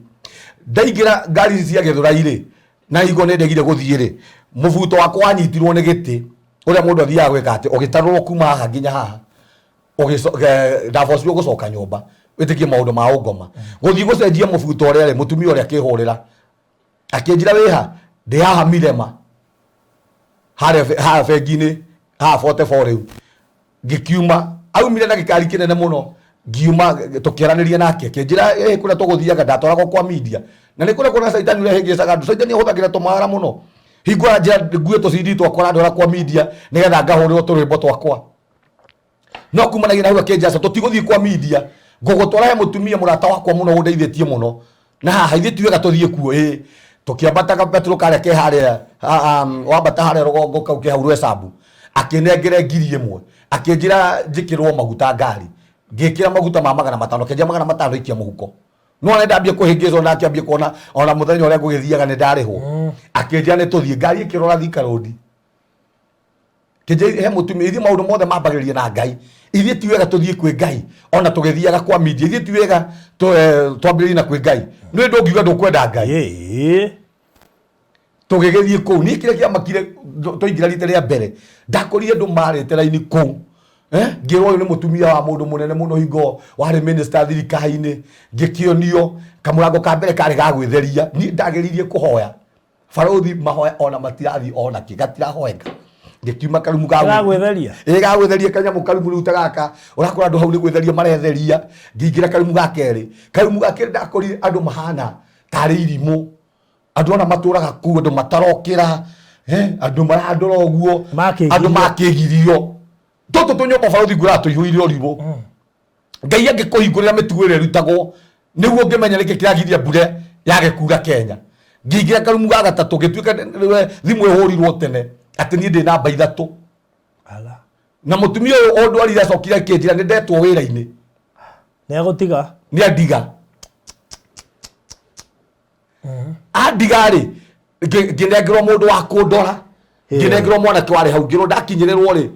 ndaingĩra ngari ici cia Gĩthũrai rĩ, na hingo nĩ ndegire gũthiĩ rĩ, mũbuto wakwa wanyitirwo nĩ gĩtĩ ũrĩa mũndũ athiaga gwĩka atĩ ũgĩtarũrwo kuma haha nginya haha. Ndabocirwo gũcoka nyũmba wĩtĩkie maũndũ ma ũngoma, gũthiĩ gũcenjia mũbuto ũrĩa rĩ, mũtumia ũrĩa akĩhũrĩra akĩnjĩra, "Wĩha?" "Ndĩ haha Mirema harĩa haha bengi-inĩ haha 44." Rĩu ngĩkiuma, aumire na gĩkari kĩnene mũno, ngiuma tũkĩaranĩria nake, akĩnjĩra ĩ kũrĩa tũgũthiaga ndatwaragwo kwa media, na nĩ kũrĩa kuona caitani ũrĩa hĩngĩcaga andũ. Caitani ahũthagĩra tũmawara mũno. Hingũra njĩra ngue tũcindi twakwa, arandwara kwa media nĩgetha ngahũrĩrwo tũrwĩmbo twakwa. No kumanagia na hau akĩnjaca, tũtigũthiĩ kwa media, ngũgũtwara he mũtumia mũrata wakwa mũno ũndeithĩtie mũno na haha, ithuĩ ti wega tũthiĩ kuo. Ĩ tũkĩambata gabetũrũ karĩa ke harĩa wambata harĩa rũgongo kau ke hau Rwesambu, akĩnengere 1000, akĩnjĩra njĩkĩrwo maguta ngari. Ngĩkĩra maguta ma 500, akĩnjĩra 500 ikia mũhuko. No nĩ ndambie kũhĩngĩcwo na akĩambie kuona ona mũthenya ũrĩa ngũgĩthiaga nĩ ndarĩhwo. Akĩnjĩra nĩ tũthiĩ, ngari ĩkĩrora Thika Road. Kĩnjĩ he mũtumia, ithuĩ maũndũ mothe mambagĩrĩria na Ngai, ithuĩ ti wega tũthiĩ kwĩ Ngai ona tũgĩthiaga kwa media, ithuĩ ti wega twambĩrĩrie na kwĩ Ngai, nĩ ndũngiuga ndũkwenda Ngai. Tũgĩgĩthiĩ kũu, niĩ kĩrĩa kĩamakire, twaingĩra rita rĩa mbere, ndakorire andũ marĩte raini kũu. Ngĩrwo ũyũ nĩ mũtumia wa mũndũ mũnene mũno, hingo warĩ minister thirikari-inĩ. Ngĩkĩonio kamũrango ka mbere karĩ ga gwĩtheria. Niĩ ndageririe kũhoya, barothi, mahoya ona matirathiĩ ona kĩ, gatirahoeka. Ngĩkiuma karumu ga Ga gwĩtheria? Ĩ, ga gwĩtheria, kanyamũ karumu rĩu ta gaka ũrakora andũ hau nĩ gwĩtheria maretheria. Ngĩingĩra karumu ga kerĩ. Karumu ga kerĩ ndakorire andũ mahana tarĩ irimũ, andũ ona matũraga kũu, andũ matarokĩra, andũ marandora ũguo. Makĩgirio. Andũ makĩgirio tũtũ tũnyũmba, barothi, ngũraga tũihũire ũrimũ. Ngai angĩkũhingũrĩra mĩtugo ĩrĩa ĩrutagwo, nĩguo ũngĩmenya nĩkĩ kĩragiria mbura yage kuura Kenya. Ngĩingĩra karumu ga gatatũ, ngĩtuĩka nĩwe thimũ ĩhũrirwo tene atĩ niĩ ndĩ namba 3. Ala. Na mũtumia ũyũ ũndwarire acokire akĩnjĩra nĩ ndetwo wĩra-inĩ. Nĩ agũtiga. Nĩ andiga. Andiga rĩ, ngĩnengerwo mũndũ wa kũndora, ngĩnengerwo mwanake warĩ hau, ngĩrwo ndakinyĩrĩrwo rĩ,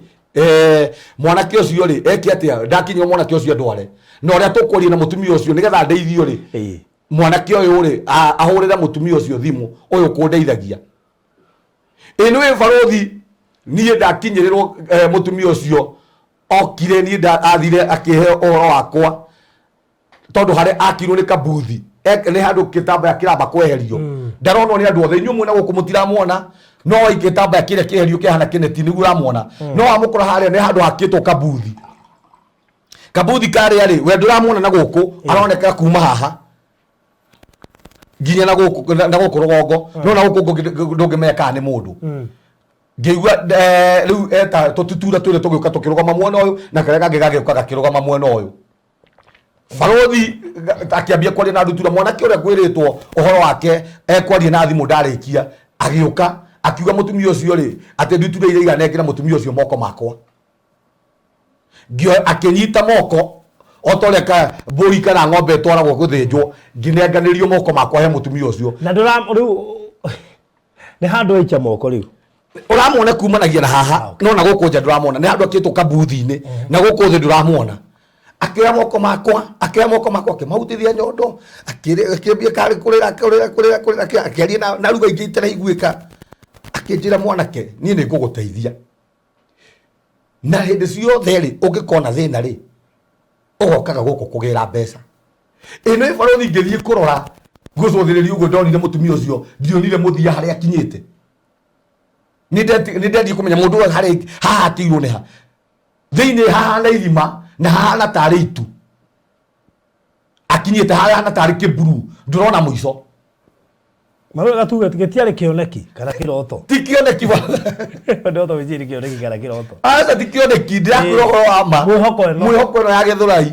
mwanake ũcio rĩ eke atĩa, ndakinyĩrwo mwanake ũcio ndware na ũrĩa tũkwaria na mũtumia ũcio nĩgetha ndeithio rĩ. Mwanake ũyũ rĩ, ahũrĩre mũtumia ũcio thimũ, ũyũ kũndeithagia. Ĩ nĩ wĩ barothi, niĩ ndakinyĩrĩrwo, mũtumia ũcio okire, niĩ athire akĩhe ũhoro wakwa, tondũ harĩa akirwo nĩ kabuthi nĩ handũ gĩtambaya kĩramba kweherio, ndaronwo nĩ andũ othe. Inyuĩ mwĩna gũkũ mũtiramwona, no gĩtambaya kĩrĩa kĩeherio kĩhana kĩneti nĩguo ũramwona. No wamũkora harĩa nĩ handũ hakĩtwo kabuthi. Kabuthi karĩa rĩ, we ndũramwona na gũkũ, aroneka kuma haha nginya na gũkũ na gũkũ rũgongo, no na gũkũ ndũngĩmenya kana nĩ mũndũ. Ngĩigua rĩu eta tũtutura twĩrĩ tũgĩũka tũkĩrũgama mwena ũyũ, na karĩa kangĩ gagĩũka gakĩrũgama mwena ũyũ. Barothi akĩambia kwaria na ndutura. Mwanake ũrĩa ngwĩrĩtwo ũhoro wake ekwaria na thimũ ndarĩkia, agĩũka akiuga mũtumia ũcio rĩ atĩ ndutura iria iganengera mũtumia ũcio moko makwa. Akĩnyita moko o ta ũrĩa mbũri kana ng'ombe ĩtwaragwo gũthĩnjwo, ngĩnenganĩrio moko makwa he mũtumia ũcio. Na ndũra rĩu nĩ handũ waikia moko rĩu? Ũramuona kumanagia na haha, no na gũkũ nja ndũramwona, nĩ handũ akĩtwo kabuthi-inĩ, na gũkũ thĩ ndũramuona. Akĩoya moko makwa, akĩoya moko makwa, akĩmahutithia nyondo, akĩambia karĩ kũrĩra kũrĩra kũrĩra kũrĩra, akĩaria na ruga ingĩ itaraiguĩka, akĩnjĩra, "Mwanake, niĩ nĩ ngũgũteithia, na hĩndĩ ciothe rĩ ũngĩkona thĩna rĩ, ũgokaga gũkũ kũgĩra mbeca ĩno." Ĩ barothi, ngĩthiĩ kũrora gũcũthĩrĩria ũguo, ndonire mũtumia ũcio, ndionire mũthia harĩa akinyĩte. Nĩ ndendie kũmenya mũndũ ũyũ harĩ haha akĩirwo nĩ ha thĩinĩ, hahana irima na hahana tarĩ itu akinyĩte, hahana tarĩ kĩmburu, ndũrona mũico. Marauga tuge gĩtiarĩ kĩoneki kana kĩroto? Ti kĩoneki. Ndoto wĩcirie kĩoneki kana kĩroto. Aca, ti kĩoneki, ndĩrakwĩra ũhoro wa ma. Mwĩhoko ĩno. Mwĩhoko ĩno ya Gĩthũrai.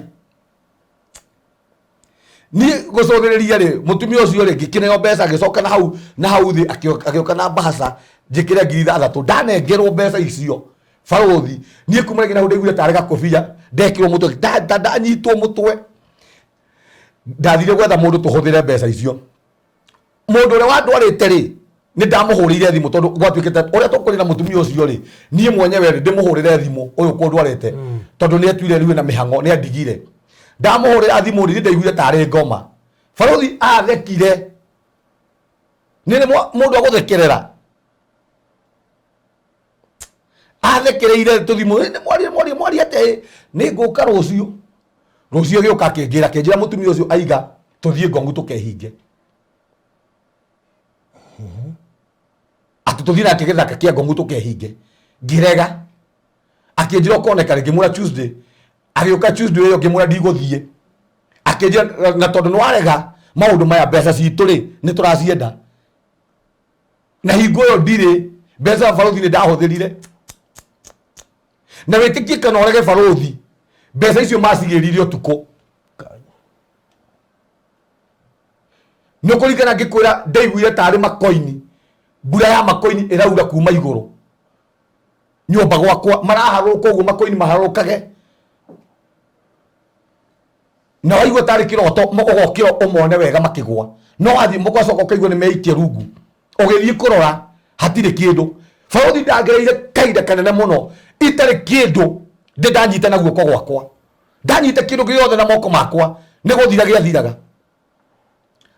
Niĩ gũcũthĩrĩria rĩ, mũtumia ũcio rĩ, ngĩkĩneo mbeca, agĩcoka na hau na hau thĩ, agĩũka na mbahaca njĩkĩre 6,000. Ndanengerwo mbeca icio barũthi, niĩ kuma rĩngĩ na hau ndaiguire tarĩ gakobia ndekĩrwo mũtwe, ndanyitwo mũtwe. Ndathire gwetha mũndũ tũhũthĩre mbeca icio. Mũndũ ũrĩa wandwarĩte rĩ, nĩ ndamũhũrĩire thimũ, tondũ gwatuĩkĩte ũrĩa tũkũrĩ na mũtumia ũcio rĩ, niĩ mwenyewe rĩ, ndĩmũhũrĩre thimũ ũyũ kũndwarĩte, tondũ nĩ etuire rĩu na mĩhang'o, nĩ andigire. Ndamũhũrĩra thimũ rĩ, ndaiguire tarĩ ngoma. Barũthi athekire. Nĩ nĩ mũndũ agũthekerera. Athekereire tũthimũ, "Ĩ, nĩ mwarie, mwarie, mwarie atĩa, ĩ? Nĩ ngũka rũciũ." Rũciũ agĩũka akĩnjĩra, akĩnjĩra mũtumia ũcio aiga tũthiĩ Ngongu tũkehinge. Atĩ tũthiĩ nake gĩthaka kĩa Ngongu tũkehinge. Ngĩrega. Akĩnjĩra ũkoneka rĩ, ngĩmwĩra Tuesday. Agĩũka Tuesday ĩyo, ngĩmwĩra ndigũthiĩ. Akĩnjĩra na tondũ nĩ warega maũndũ maya, mbeca citũ rĩ, nĩ tũracienda. Na hingo ĩyo ndirĩ mbeca, barũthi nĩ ndahũthĩrire. Na wĩtĩkie kana ũrege, barũthi, mbeca icio macigĩrire ũtukũ. Nĩ ũkũringana ngĩkwĩra ndaiguire tarĩ makoini, mbura ya makoini ĩraura kuma igũrũ nyũmba gwakwa, maraharũrũka ũguo makoini maharũrũkage, na waigua tarĩ kĩroto, ũgokĩra ũmone wega makĩgwa, no wathiĩ mũgacoka ũkaigua nĩ meikia rungu, ũgĩthiĩ kũrora hatirĩ kĩndũ. Barũthi, ndagereire kahinda kanene mũno itarĩ kĩndũ ndĩ ndanyita na guoko gwakwa. Ndanyita kĩndũ gĩothe na moko makwa nĩ gũthira gĩathiraga.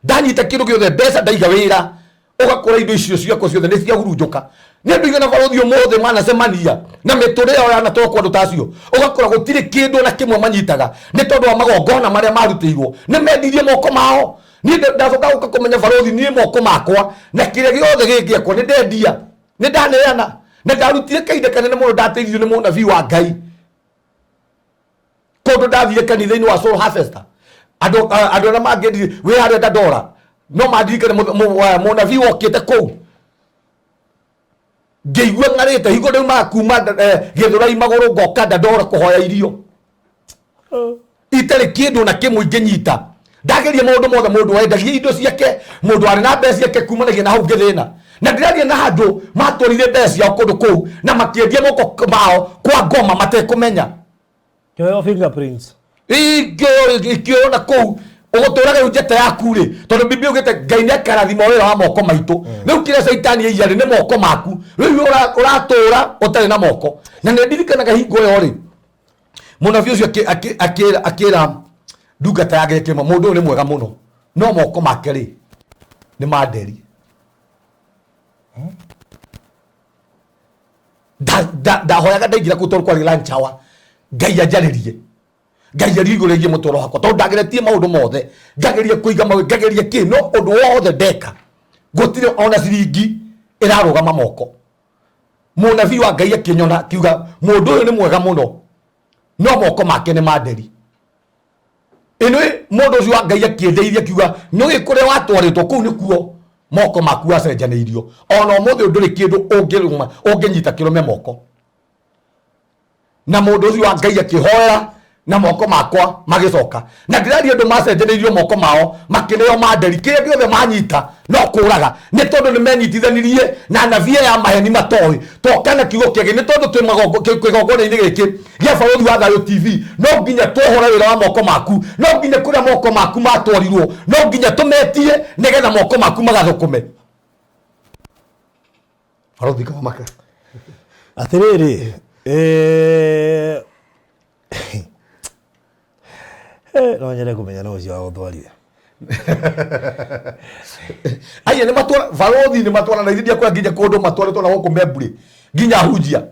Ndanyita kĩndũ gĩothe, mbeca ndaiga wĩra, ũgakora indo icio ciakwa ciothe nĩ ciahurunjũka. Nĩ andũ igana, barũthi, ũmũthĩ manacemania na mĩtũrĩre yao yanatwarwo andũ ta acio, ũgakora gũtirĩ kĩndũ ona kĩmwe manyitaga, nĩ tondũ wa magongona marĩa marutĩirwo, nĩ mendirie moko mao. Niĩ ndacoka gũka kũmenya, barũthi, niĩ moko makwa na kĩrĩa gĩothe gĩ gĩakwa nĩ ndendia, nĩ ndaneana, na ndarutire kahinda kanene mũno ndateithirio nĩ mũnabii wa Ngai kũndũ ndathire kanitha-inĩ wa Soul Harvester. Andũ andũ arĩa mangĩndiri wĩ harĩa Dandora no mandirikane, mũnabii wokĩte kũu, ngĩigua ng'arĩte hingo ndaumaga kuma Gĩthũrai magũrũ ngoka Dandora kũhoya irio, itarĩ kĩndũ na kĩmwe ingĩnyita. Ndageria maũndũ mothe, mũndũ wendagia indo ciake, mũndũ warĩ na mbeca ciake, kumanagia na hau ngĩthĩna. Na ndĩraria na andũ matwarire mbeca ciao kũndũ kũu na makĩendia moko mao kwa ngoma matekũmenya. Kĩoyo fingerprints. Ikĩoywo na kũu ũgũtũraga rĩu njata yaku rĩ, tondũ Biblia ugĩte Ngai nĩ akarathima wĩra wa moko maitũ. Rĩu kĩrĩa caitani aiya rĩ, nĩ moko maku. Rĩu ũratũra ũtarĩ na moko. Na nĩ ndirikanaga hingo ĩyo rĩ, mũnabii ũcio akĩra ndungata yake ĩkĩma, mũndũ ũyũ nĩ mwega mũno, no moko make rĩ, nĩ ma nderi. Ndahoyaga ndaingĩra kũu, tondũ kwarĩ lunch hour, Ngai anjarĩrie, Ngai arie igũrũ rĩgiĩ mũtũũro wakwa, tondũ ndageretie maũndũ mothe, ngageria kũiga maũndũ, ngageria kĩ, no ũndũ wothe ndeka gũtirĩ ona ciringi ĩrarũgama moko. Mũnabii wa Ngai akĩnyona, akiuga mũndũ ũyũ nĩ mwega mũno, no moko make nĩ ma nderi. Ĩno mũndũ ũcio wa Ngai akĩndeithia, akiuga nĩ kũrĩa watwarĩtwo kũu nĩkuo moko maku wacenjanĩirio. Ona ũmũthĩ ũyũ ndũrĩ kĩndũ ũngĩrũma, ũngĩnyita kĩrũme moko. Na mũndũ ũcio wa Ngai akĩhoera na moko makwa magĩcoka. Na ndĩraria andũ macenjanĩirio moko mao makĩneo manderi, kĩrĩa gĩothe manyita no kũraga, nĩ tondũ nĩ menyitithanirie na anabii aya a maheni matoĩ toka na kiugo kĩngĩ. Nĩ tondũ twĩ kĩgongona-inĩ gĩkĩ gĩa Barũthi wa Thayũ TV, no nginya twohore wĩra wa moko maku, no nginya kũrĩa moko maku matwarirwo, no nginya tũmetie nĩgetha moko maku magathũkũme. Barũthi Kamaka. Atĩrĩrĩ, no nyende kũmenya no ũcio wagũtwarire. Aya nĩ matwara, barũthi, nĩ matwara na ithiĩ ndiakwĩra nginya kũndũ matwarĩtwo na gũkũ Memburi, nginya hunjia.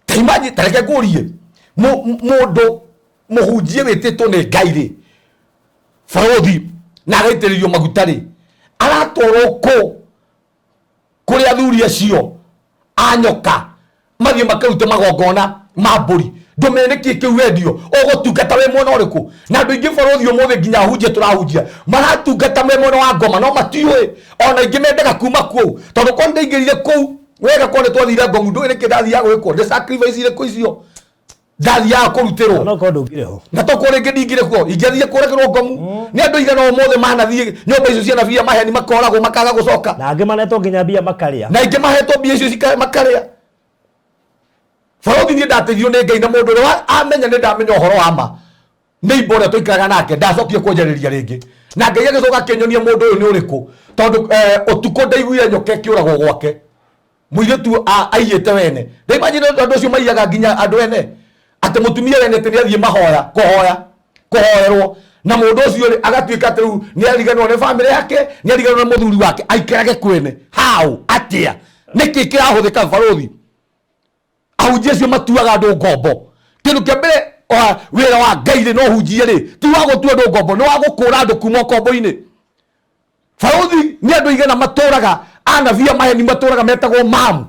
Ta imagine, ta reke ngũrie, mũndũ mũhunjie wĩtĩtwo nĩ Ngai rĩ, barũthi, na agaitĩrĩrio maguta rĩ, aratwarwo kũ kũrĩ athuri acio a nyoka mathiĩ makarute magongona ma mbũri? Ndũmene nĩkĩ kĩu wendio ũgũtungata wĩ mwena ũrĩkũ? Na andũ aingĩ, barũthi, ũmũthĩ nginya ahunjia tũrahunjia maratungata me mwena wa ngoma, no matiũĩ. Ona aingĩ mendaga kuma kũu, tondũ korwo nĩndaingĩrire kũu wega, korwo nĩ twathire Ngongu, ndũĩ nĩkĩ ndathiaga gwĩkwo, nĩ sacrifice irĩkũ icio. Ndathiaga kũrutĩrwo. No korwo ndũngĩrĩ ho. Na tokorwo rĩngĩ ndingĩrĩ kuo, ingĩathiire kũragĩrwo ngomu. Nĩ andũ aigana ũmũthĩ manathiĩ nyũmba icio cia anabii a maheni, makoragwo makaga gũcoka. Na angĩ manetwo nginya mbia makarĩa. Na aingĩ mahetwo mbia icio makarĩa. Barũthi, niĩ ndateithio nĩ Ngai na mũndũ ũrĩa amenya nĩ ndamenya ũhoro wa ma, nĩ imbo ũrĩa tũikaraga nake, ndacokire kwanjarĩria rĩngĩ. Na Ngai agĩcoka akĩnyonia mũndũ ũyũ nĩ ũrĩkũ, tondũ ũtukũ ndaiguire nyoka ĩkĩũragwo gwake. Mũirĩtu aiyĩte wene. Ndaimagine andũ acio maiyaga nginya andũ ene, atĩ mũtumia wene atĩ nĩ athiĩ mahoya kũhoya kũhoerwo, na mũndũ ũcio rĩ agatuĩka atĩ rĩu nĩ ariganĩrwo nĩ bamĩrĩ yake, nĩ ariganĩrwo nĩ mũthuri wake, aikarage kwene. How? Atĩa? Nĩkĩ kĩrahũthĩka barũthi? Ahunjia acio matuaga andũ ngombo. Kĩndũ kĩa mbere, wĩra wa Ngai rĩ, no hunjie rĩ, ti wa gũtua andũ ngombo, nĩ wa gũkũra andũ kuma ũkombo-inĩ. Barũthi, nĩ andũ igana matũraga anabii a maheni, matũraga metagwo mamu,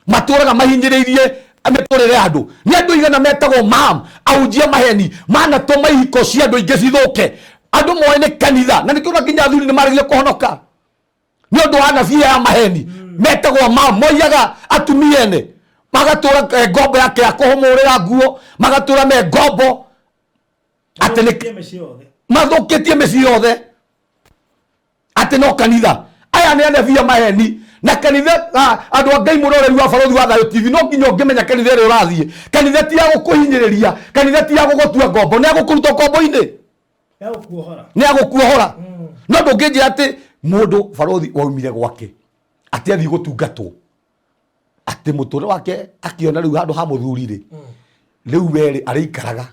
matũraga mahinyĩrĩirie mĩtũrĩre ya andũ. Nĩ andũ igana metagwo mam, ahunjia maheni, manatũma ihiko cia andũ aingĩ cithũke. Andũ moĩ nĩ kanitha, na nĩkĩo nginya athuri nĩ maregire kũhonoka nĩ ũndũ wa anabii aya maheni metagwo mam. Moiyaga atumia ene, magatũra ngombo yake ya kũhũmũrĩra nguo, magatũra me ngombo atĩ nĩ mathũkĩtie mĩciĩ yothe, atĩ no kanitha. Aya nĩ anabii a maheni. Na kanitha, andũ a Ngai, mũroreri wa Barũthi wa Thayũ TV, no nginya ũngĩmenya kanitha ĩrĩa ũrathiĩ, kanitha ti ya gũkũhinyĩrĩria, kanitha ti ya gũgũtua ngombo, nĩ ya gũkũruta ũkombo-inĩ, nĩ ya gũkuohora. No ndũngĩnjĩra atĩ mũndũ barũthi waumire gwake atĩ athiĩ gũtungatwo, atĩ mũtũrĩre wake akĩona rĩu handũ ha mũthuri rĩ, rĩu we rĩ arĩikaraga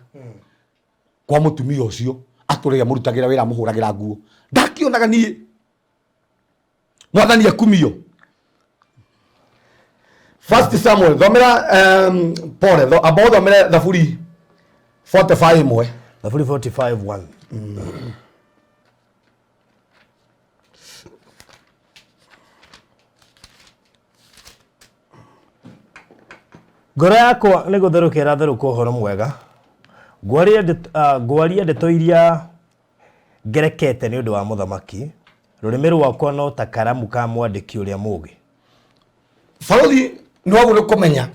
kwa mũtumia ũcio, atũrĩre amũrutagĩra wĩra, amũhũragĩra nguo. Ndakĩonaga niĩ Mwathani akumio. First Samuel, thomera pole amba ũthomere Thaburi 45 ĩmwe. Thaburi 45:1. Ngoro yakwa nĩ gũtherũka ĩratherũka ũhoro mwega, ngwaria ndeto iria ngerekete nĩ ũndũ wa mũthamaki, rũrĩmĩ rwakwa no ta karamu ka mwandĩki ũrĩa mũũgĩ. Barũthi, nĩ wagwo nĩ kũmenya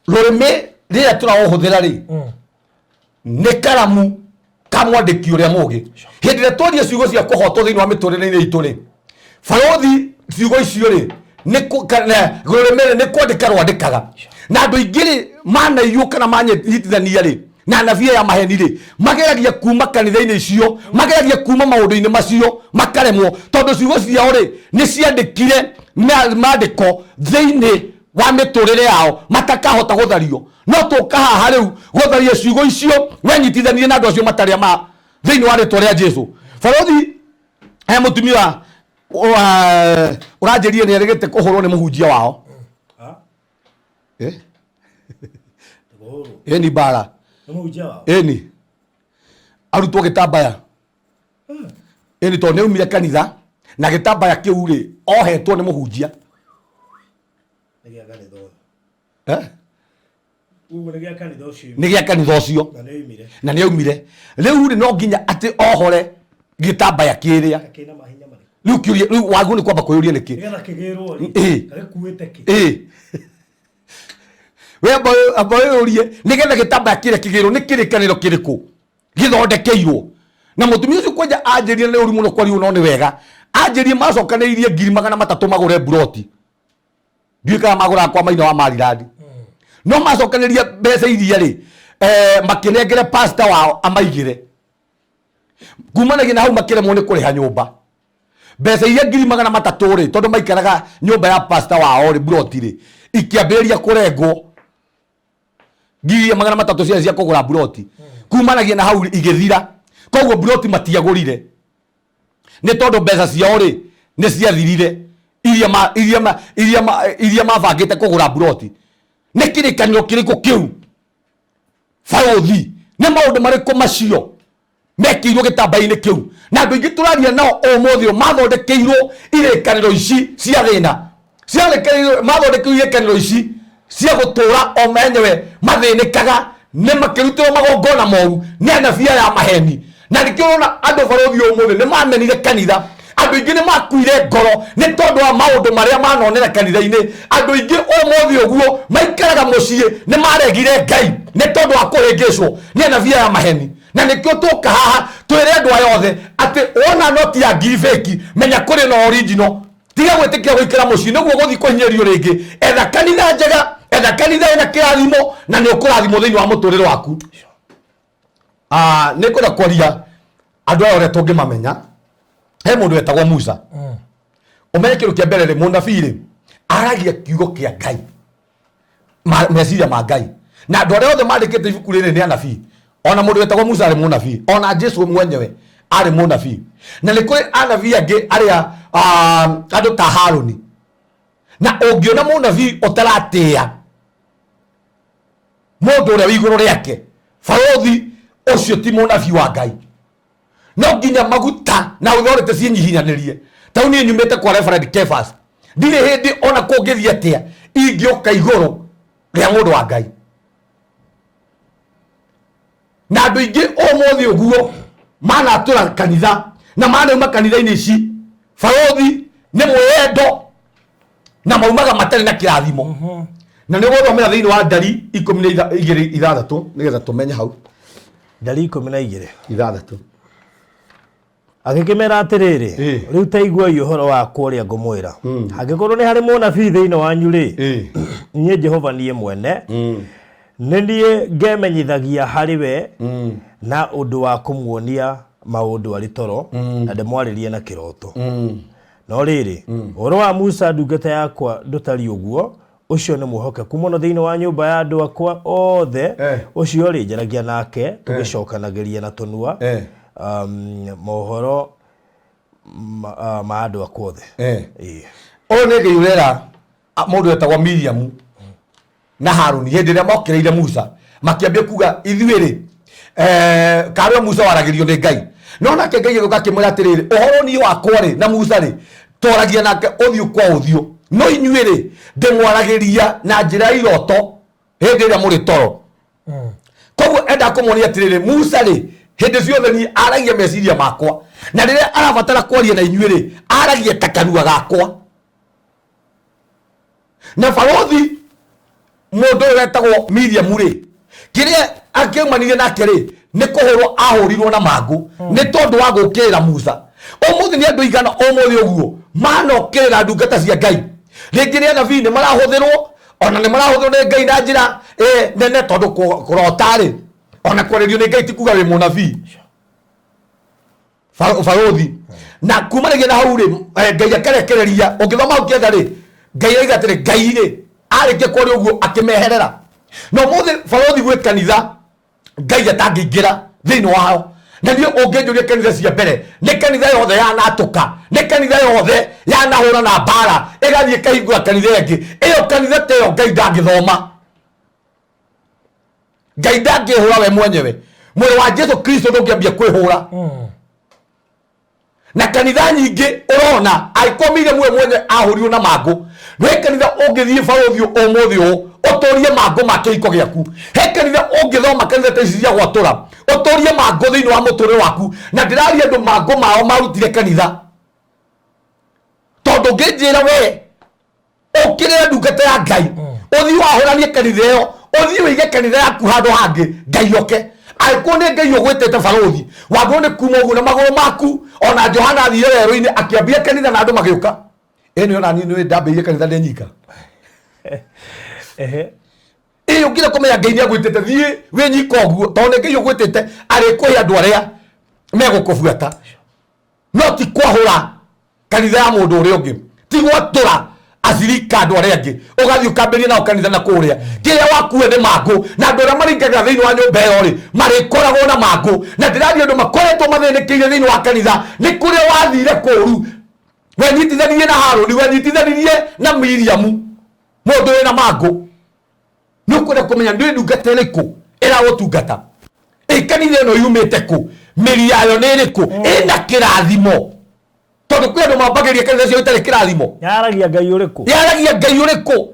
rũrĩmĩ rĩrĩa tũraũhũthĩra rĩ nĩ karamu ka mwandĩki ũrĩa mũũgĩ. Hĩndĩ ĩrĩa twaria ciugo cia kũhotwo thĩinĩ wa mĩtũrĩre-inĩ itũ rĩ, barũthi, ciugo icio rĩ nĩ rũrĩmĩ rĩ nĩ kwandĩka rwandĩkaga. Na andũ aingĩ rĩ manaiywo kana manyitithania rĩ na anabii aya maheni rĩ, mageragia kuma kanitha-inĩ icio, mageragia kuma maũndũ-inĩ macio, makaremwo, tondũ ciugo ciao rĩ nĩ ciandĩkire maandĩko thĩinĩ wa mĩtũrĩre yao matakahota gũthario. No tũka haha rĩu gũtharia ciugo icio wenyitithanirie na andũ acio matarĩ ama thĩinĩ wa rĩtwa rĩa Jesu. Barũthi, he mũtumia ũranjĩrire nĩ erĩgĩte kũhũrwo nĩ mũhunjia wao. Ĩni mbara ĩni arutwo gĩtambaya ĩni, tondũ nĩ aumire kanitha na gĩtambaya kĩu rĩ ohetwo nĩ mũhunjia. Nĩ gĩa kanitha ũcio na nĩ aumire. Rĩu rĩ no nginya atĩ ohore gĩtambaya kĩrĩa. Rĩu kĩũria rĩu wagwo nĩ kwamba kwĩyũria nĩkĩ. Ĩĩ, we amba wĩyũrie nĩgetha gĩtambaya kĩrĩa kĩgĩrwo nĩ kĩrĩkanĩro kĩrĩkũ gĩthondekeirwo na mũtumia ũcio. Kwanja anjĩrire nĩ ũru mũno kwario, no nĩ wega anjĩrie macokanĩrĩirie 300,000 magũre mburoti. Ndiũĩ kana magũraga kwa Maina wa Marirandi, no macokanĩria mbeca iria rĩ, makĩnengere pastor wao amaigĩre. Kumanagia na hau makĩremwo nĩ kũrĩha nyũmba mbeca iria 300,000 rĩ, tondũ maikaraga nyũmba ya pastor wao rĩ, mburoti rĩ ikĩambĩrĩria kũrengwo. 300,000 ciarĩ cia kũgũra mburoti, kumanagia na hau igĩthira. Koguo mburoti matiagũrire nĩ tondũ mbeca ciao rĩ nĩ ciathirire iria mabangĩte kũgũra mburoti. Nĩ kĩrĩkanĩro kĩrĩkũ kĩu barũthi? Nĩ maũndũ marĩkũ macio mekĩirwo gĩtambaya-inĩ kĩu? Na andũ aingĩ tũraria nao ũmũthĩ ũyũ mathondekeirwo irĩkanĩro ici cia thĩna, mathondekeirwo irĩkanĩro ici cia gũtũra o menyewe mathĩnĩkaga, nĩ makĩrutĩrwo magongona moru nĩ anabii aya maheni. Na nĩkĩo ũrona andũ barũthi ũmũthĩ nĩ mamenire kanitha. Andũ aingĩ nĩ makuire ngoro nĩ tondũ wa maũndũ marĩa manonera kanitha-inĩ. Andũ aingĩ ũmũthĩ ũguo maikaraga mũciĩ nĩ maregire Ngai nĩ tondũ wa kũhĩngĩcwo nĩ anabii aya maheni. Na nĩkĩo tũka haha twĩre andũ aya othe atĩ wona noti ya ngiri fake, menya kũrĩ na original. Tiga gwĩtĩkĩra gũikara mũciĩ nĩguo gũthiĩ kũhinyĩrĩrio rĩngĩ. Etha kanitha njega, etha kanitha ĩna kĩrathimo, na nĩ ũkũrathimwo thĩinĩ wa mũtũrĩre waku. Nĩ ngwenda kwaria andũ aya ũrĩa tũngĩmamenya. He mũndũ wetagwo Musa. Ũmenye kĩndũ kĩa mbere rĩ, mũnabii rĩ aragia kiugo kĩa Ngai, meciria ma Ngai, na andũ arĩa othe mandĩkĩte ibuku rĩrĩ nĩ anabii. Ona mũndũ wetagwo Musa arĩ mũnabii, ona Jesu mwenyewe arĩ mũnabii, na nĩ kũrĩ anabii angĩ arĩa andũ ta Harũni. Na ũngĩona mũnabii ũtaratĩĩa mũndũ ũrĩa wĩ igũrũ rĩake, barũthi ũcio ti mũnabii wa Ngai. No nginya maguta na authority ciĩnyihinyanĩrie. Ta rĩu niĩ nyumĩte kwa Reverend Kefas, ndirĩ hĩndĩ ona kũngĩthiĩ atĩa ingĩũka igũrũ rĩa mũndũ wa Ngai. Na andũ aingĩ ũmũthĩ ũguo manatũra kanitha na manauma kanitha-inĩ ici, barũthi nĩ mwĩyendo na maumaga matarĩ na kĩrathimo. Na nĩ ũgũthomera thĩinĩ wa Ndari ikũmi na igĩrĩ ithathatũ nĩgetha tũmenye hau. Ndari 12 Ithathatũ. Agĩkĩmera atĩrĩrĩ, rĩu ta iguai ũhoro wakwa ũrĩa ngũmwĩra. Angĩkorwo nĩ harĩ mũnabii thĩinĩ wanyu rĩ, niĩ Jehova niĩ mwene nĩ niĩ ngemenyithagia harĩ we na ũndũ wa kũmuonia maũndũ arĩ toro, na ndĩmwarĩrie na kĩroto. No rĩrĩ, ũhoro wa Musa ndungata yakwa ndũtariĩ ũguo, ũcio nĩ mwĩhokeku mũno thĩinĩ wa nyũmba ya andũ akwa othe. Ũcio rĩ, njaragia nake tũgĩcokanagĩria na tũnua mohoro ma andũ akwa othe. Ũyũ nĩ Ngai ũrera mũndũ wetagwo Miriamu na Haruni hĩndĩ ĩrĩa mokĩrĩire Musa makĩambia kuga ithuĩ rĩ, karĩ Musa waragĩrio nĩ Ngai. No nake Ngai agĩũka akĩmwĩra atĩrĩrĩ, ũhoro niĩ wakwa rĩ na Musa rĩ, twaragia nake ũthiũ kwa ũthiũ, no inyuĩ rĩ ndĩmwaragĩria na njĩra ya iroto hĩndĩ ĩrĩa mũrĩ toro. Koguo enda kũmuonia atĩrĩrĩ, Musa rĩ hĩndĩ ciothe niĩ aragia meciria makwa, na rĩrĩa arabatara kwaria na inyuĩ rĩ aragia ta kanua gakwa. Na barũthi mũndũ ũyũ wetagwo Miriam rĩ, kĩrĩa akĩumanire nake rĩ nĩ kũhũrwo ahũrirwo na mangũ nĩ tondũ wa gũkĩrĩra Musa. Ũmũthĩ nĩ andũ igana ũmũthĩ ũguo manokĩrĩra ndungata cia Ngai. Rĩngĩ nĩ anabii nĩ marahũthĩrwo, ona nĩ marahũthĩrwo nĩ Ngai na njĩra nene, tondũ kũrota rĩ ona kwarĩrio nĩ Ngai ti kuga wĩ mũnabii. Barũthi na kumanagia na hau rĩ, Ngai akarekereria. Ũngĩthoma hau kĩanda rĩ, Ngai aiga atĩrĩ, Ngai rĩ arĩkia kwaria ũguo akĩmeherera. Na ũmũthĩ barũthi gwĩ kanitha Ngai atangĩingĩra thĩinĩ wao. Na niĩ ũngĩnjũria kanitha cia mbere, nĩ kanitha yothe yanatũka, nĩ kanitha yothe yanahũra na mbara ĩgathiĩ ĩkahingũra kanitha ĩngĩ. Ĩyo kanitha ta ĩyo Ngai ndangĩthoma, Ngai ndangĩhũra we mwenyewe. Mwĩrĩ wa Jesu Kristo ndũngĩambia kwĩhũra. Na kanitha nyingĩ ũrona angĩkorwo Miriam we mwenyewe ahũrirwo na mangũ, he kanitha ũngĩthiĩ barũthi ũmũthĩ ũũ ũtũrie mangũ ma kĩhiko gĩaku. He kanitha ũngĩthoma kanitha ta ici cia gwatũra ũtũrie mangũ thĩinĩ wa mũtũrĩre waku. Na ndĩraria andũ mangũ mao marutire kanitha, tondũ ũngĩnjĩra we ũkĩrĩre ndungata ya Ngai ũthiĩ wahũranie kanitha ĩyo, ũthiĩ wĩige kanitha yaku handũ hangĩ, Ngai oke. Angĩkorwo nĩ Ngai ũgwĩtĩte barũthi, wagĩrĩirwo nĩ kuma ũguo na magũrũ maku. Ona Johana athire werũ-inĩ akĩambia kanitha na andũ magĩũka. Ĩĩ nĩ ona niĩ nĩ ndambĩrĩirie kanitha ndĩ nyika. Ĩĩ ũngĩenda kũmenya Ngai nĩ agwĩtĩte, thiĩ wĩ nyika ũguo, tondũ nĩ Ngai ũgwĩtĩte, arĩkũhe andũ arĩa megũkũbuata. No ti kwahũra kanitha ya mũndũ ũrĩa ũngĩ, ti gwatũra acirika andũ arĩa angĩ ũgathiĩ ũkambĩrĩria nao kanitha na kũrĩa. Kĩrĩa wakue nĩ mangũ, na andũ arĩa maringaga thĩinĩ wa nyũmba ĩyo rĩ marĩkoragwo na mangũ. Na ndĩraria andũ makoretwo mathĩnĩkĩire thĩinĩ wa kanitha nĩ kũrĩa wathire kũru. Wenyitithanirie na Harũni, wenyitithanirie na Miriamu, mũndũ wĩna mangũ. Nĩ ũkwenda kũmenya nĩ ndungata ĩrĩkũ ĩragũtungata, ĩ kanitha ĩno yumĩte kũ, mĩri yayo nĩ ĩrĩkũ, ĩna kĩrathimo, tondũ kwĩ andũ mambagĩria kanitha cio itarĩ kĩrathimo. Yaragia Ngai ũrĩkũ? Yaragia Ngai ũrĩkũ?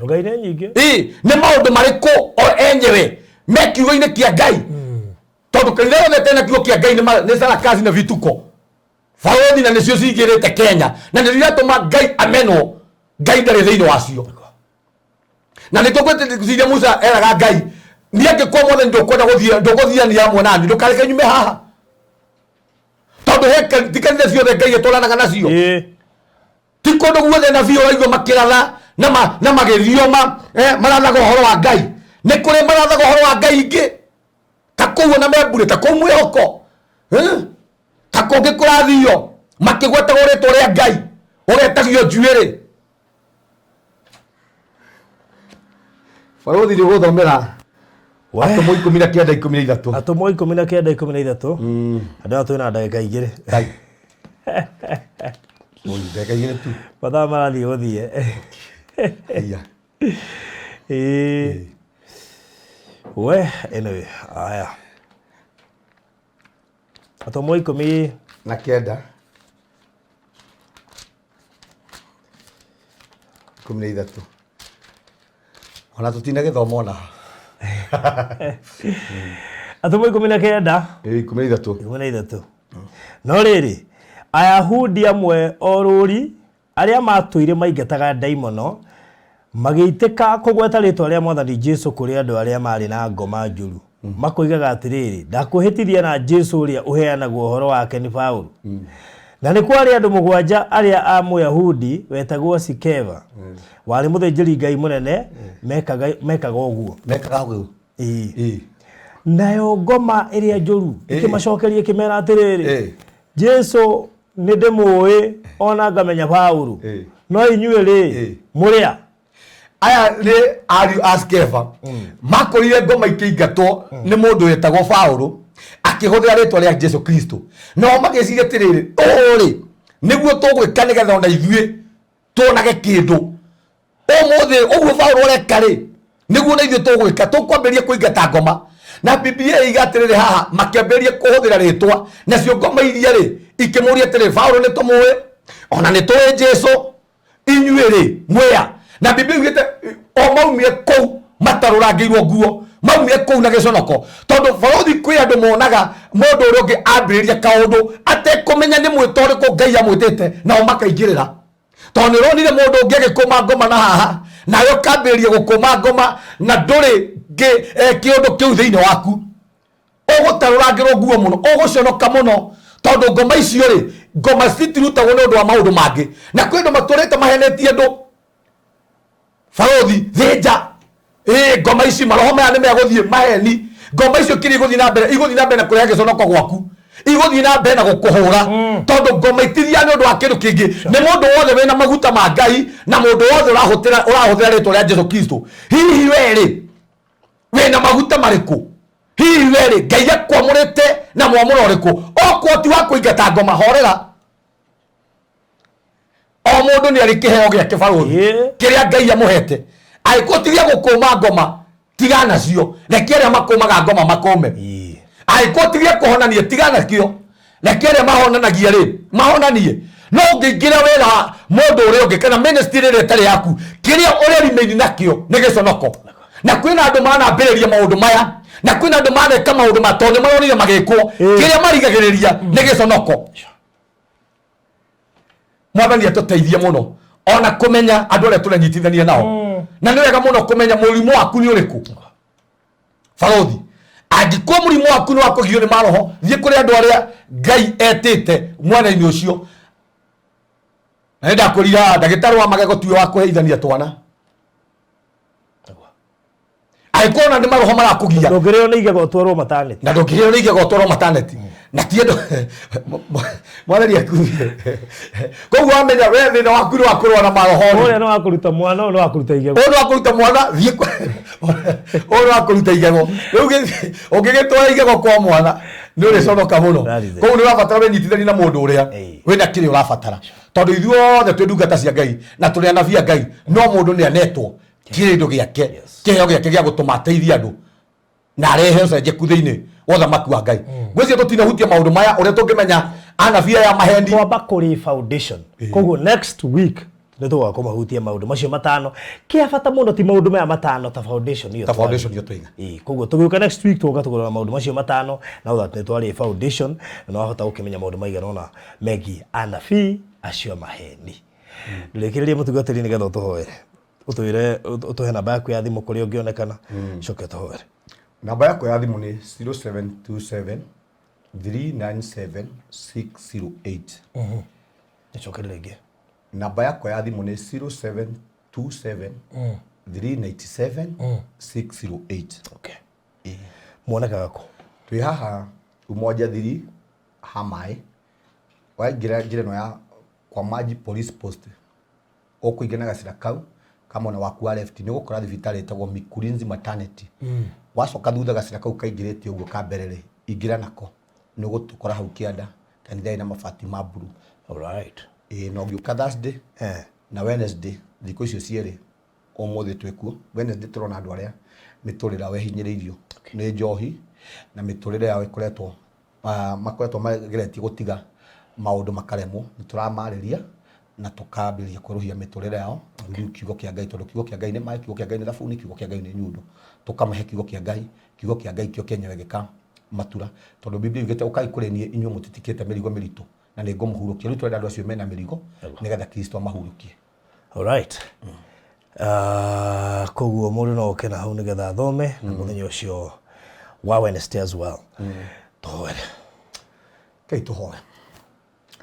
Ngai nĩ nyingĩ. Ĩ nĩ maũndũ marĩkũ o enyewe me kiugo-inĩ kĩa Ngai? Tondũ kanitha yothe ĩtarĩ na kiugo kĩa Ngai nĩ sarakasi na vituko. Barothi na nĩcio cingĩrĩte Kenya na nĩcio iratũma Ngai amenwo. Ngai ndarĩ thĩinĩ wacio. Na nĩkĩo gwĩtĩkĩria Musa eraga Ngai, niĩ angĩkorwo Mwathani ndũkwenda gũthiĩ, ndũgũthiania hamwe nani, ndũkareke nyume haha. Tondũ he ti kanitha ciothe Ngai atwaranaga nacio. Ti kũndũ guothe nabii ũraigua makĩratha na magĩthioma, marathaga ũhoro wa Ngai. Nĩ kũrĩ marathaga ũhoro wa Ngai ingĩ. Ta kũu ona membure, ta kũu mwĩhoko. Ta kũngĩ kũrathio makĩgwetagwo rĩtwa rĩa Ngai, ũgetagio njuĩrĩ. Barũthi nĩ ũgũthomera Atũmwo 19 13. Atũmwo 19 13. Andũ aya twĩna ndagĩka igĩrĩ. Ngai. Oi, ndagĩka igĩrĩ tu. Mathaa marathiĩ gũthiĩ. Haiya. Ĩĩ. We, anyway, aya. Atũmwo ikũmi na kenda. 13. Ona tũtinagĩthoma ona. Atũmwo 19. Ĩĩ, 13. 13. No rĩrĩ, Ayahudi amwe o rũri arĩa matũire maingataga ndaimono magĩitĩka kũgweta rĩtwa rĩa Mwathani Jesu kũrĩ andũ arĩa marĩ na ngoma njũru. Makoigaga atĩrĩrĩ, ndakwĩhĩtithia na Jesu ũrĩa ũheanagwo ũhoro wake nĩ Paũlũ. Na nĩ kwarĩ andũ mũgwanja arĩa a Mũyahudi wetagwo Sikeva, warĩ mũthĩnjĩri Ngai mũnene, mekaga ũguo. Mekaga ũguo. Ĩĩ. Nayo ngoma ĩrĩa njũru ĩkĩmacokeria ĩkĩmera atĩrĩrĩ, Jesu nĩ ndĩmũĩ ona ngamenya Paũlũ, no inyuĩ rĩ, mũrĩ a? Aya nĩ ariũ a Skeva makorire ngoma ikĩingatwo nĩ mũndũ wetagwo Paũlũ akĩhũthĩra rĩtwa rĩa Jesu Kristo. Nao magĩciria atĩrĩrĩ, ũũ rĩ nĩguo tũgwĩka nĩgetha ona ithuĩ tuonage kĩndũ ũmũthĩ. Ũguo Paũlũ areka rĩ, nĩguo na ithuĩ tũgwĩka, tũkwambĩrĩria kũingata ngoma. Na Biblia ĩiga atĩrĩrĩ haha, makĩambĩrĩria kũhũthĩra rĩtwa, nacio ngoma iria rĩ ikĩmũria atĩrĩrĩ, Paũlũ nĩ tũmũĩ, ona nĩ tũĩ Jesu, inyuĩ rĩ mwĩa? Na Biblia yugĩte o maumire kũu matarũrangĩirwo nguo, maumire kũu na gĩconoko, tondũ barothi kwĩ andũ monaga mũndũ ũrĩa ũngĩ ambĩrĩria kaũndũ atekũmenya nĩ mwĩto ũrĩkũ Ngai amwĩtĩte, nao makaingĩrĩra. Tondũ nĩ ũronire mũndũ ũngĩ agĩkũma ngoma na haha, nawe ũkambĩrĩria gũkũma ngoma na ndũrĩ kĩũndũ kĩu thĩinĩ waku, ũgũtarũrangĩrwo nguo mũno, ũgũconoka mũno, tondũ ngoma icio rĩ, ngoma citirutagwo nĩ ũndũ wa maũndũ mangĩ. Na kwĩ andũ matũrĩte mahenetie andũ, barothi thĩnja, ngoma ici, maroho maya nĩ megũthiĩ maheni. Ngoma icio kĩrĩa igũthiĩ na mbere, igũthiĩ na mbere na kũrehe gĩconoko gwaku, igũthiĩ na mbere na gũkũhũra, tondũ ngoma itithiaga nĩ ũndũ wa kĩndũ kĩngĩ. Nĩ mũndũ wothe wĩna maguta ma Ngai na mũndũ wothe ũrahũthĩra rĩtwa rĩa Jesu Kristo. Hihi we rĩ, wĩna maguta marĩkũ? Hihi we rĩ, Ngai akwamũrĩte na mwamũro ũrĩkũ? Okorwo ti wa kũingata ngoma, horera. O mũndũ nĩ arĩ kĩheo gĩake barothi kĩrĩa Ngai amũhete. Angĩkorwo ti gĩa gũkũma ngoma, tiga nacio, reke arĩa makũmaga ngoma makũme. Angĩkorwo ti gĩa kũhonania, tiga nakĩo, reke arĩa mahonanagia rĩ mahonanie. No ũngĩingĩra wĩra wa mũndũ ũrĩa ũngĩ kana ministry ĩrĩa ĩtarĩ yaku, kĩrĩa ũreremain nakĩo nĩ gĩconoko. Na kwĩna andũ manambĩrĩria maũndũ maya, na kwĩna andũ maneka maũndũ maya tondũ nĩ maronire magĩkwo, kĩrĩa marigagĩrĩria nĩ gĩconoko. Mwathani atũteithie mũno ona kũmenya andũ arĩa tũranyitithania nao. Na nĩ wega mũno kũmenya mũrimũ waku nĩ ũrĩkũ. Barothi, angĩkorwo mũrimũ waku nĩ wa kũgio nĩ maroho, thiĩ kũrĩ andũ arĩa Ngai etĩte mwena-inĩ ũcio. Na nĩ ndakwĩrire ndagĩtarĩ wa magego tiwe wa kũheithania twana. Angĩkorwo ona nĩ maroho marakũgia, ndũngĩrĩo nĩ igego ũtwarwo maternity. Na ndũngĩrĩo nĩ igego ũtwarwo maternity. Na ti andũ Mwathani akurie. Koguo wamenya we thĩna waku nĩ wa kũrũa na maroho rĩ. Ũrĩa nĩ wa kũruta mwana, ũyũ nĩ wa kũruta igego. Ũyũ nĩ wa kũruta mwana, thiĩ ũyũ nĩ wa kũruta igego. Rĩu ũngĩgĩtwara igego kwa mwana nĩ ũrĩconoka mũno. That is it. Koguo nĩ ũrabatara wĩnyitithanie na mũndũ ũrĩa wĩna kĩrĩa ũrabatara. Tondũ ithuothe twĩ ndungata cia Ngai na tũrĩ anabii a Ngai, no mũndũ nĩ anetwo kĩndũ gĩake, kĩheo gĩake gĩa gũtũma ateithie andũ na arehe ũcenjeku thĩinĩ wa ũthamaki wa Ngai. Ngwĩciria tũtinahutia maũndũ maya ũrĩa tũngĩmenya anabii aya maheni. Twamba kũrĩ foundation. Koguo next week Nĩ tũgoka kũmahutia maũndũ macio matano. Kĩa bata mũno ti maũndũ maya matano ta foundation ĩyo Ta twarĩ. foundation ĩyo twaiga. Ĩĩ, koguo tũgĩũka next week tũgoka tũkũrora maũndũ macio matano now that nĩ twarĩ foundation na nĩ wahota gũkĩmenya maũndũ maigana ũna megiĩ anabii acio a maheni. Ndũrĩkĩrĩrie mũtungatĩri nĩgetha ũtũhoere. Ũtwĩre ũtũhe namba yaku ya thimũ kũrĩa ũngĩonekana coke ũtũhoere. Namba yakwa ya thimũ nĩ 0727 397 608. Nĩcokerie rĩngĩ. Namba yakwa ya thimũ nĩ 0727 397 608. Okay. Muonekaga kũ? Twĩ haha Umoja Thiri ha maĩ, waingĩra njĩra ĩno ya kwa Maji Police Post, ũkũingĩra na gacĩra kau ka mwena waku wa left nĩ ũgũkora thibitarĩ ĩtagwo Mikurinzi Maternity. Wacoka thutha gacĩra kau kaingĩrĩte ũguo ka mbere rĩ, ingĩra nako nĩ ũgũtũkora hau kĩanda kanitha ĩna mabati ma blue. Alright. Ĩĩ na ũngĩũka Thursday na Wednesday thikũ icio cierĩ ũmũthĩ twĩkuo. Wednesday tũrona andũ arĩa mĩtũrĩre yao ĩhinyĩrĩirio nĩ njohi na mĩtũrĩre yao ĩkoretwo makoretwo mageretie gũtiga maũndũ makaremwo. Nĩ tũramarĩria na tũkambĩrĩria kwerũhia mĩtũrĩre yao through kiugo kĩa Ngai, tondũ kiugo kĩa Ngai nĩ maĩ, kiugo kĩa Ngai nĩ thabuni, kiugo kĩa Ngai nĩ nyundo. Tũkamahe kiugo kĩa Ngai, kiugo kĩa Ngai kĩo kĩenyewe gĩkamatura, tondũ Biblia yugĩte ũkai kũrĩ niĩ inyuĩ mũtitikĩte mĩrigo mĩritũ na nĩ ngũmũhurũkia. Rĩu tũrenda andũ acio mena mĩrigo nĩgetha Kristo amahurũkie. Alright. Koguo mũndũ no oke na hau nĩgetha athome na mũthenya ũcio wa Wednesday as well. Tũhoere. Rekei tũhoe.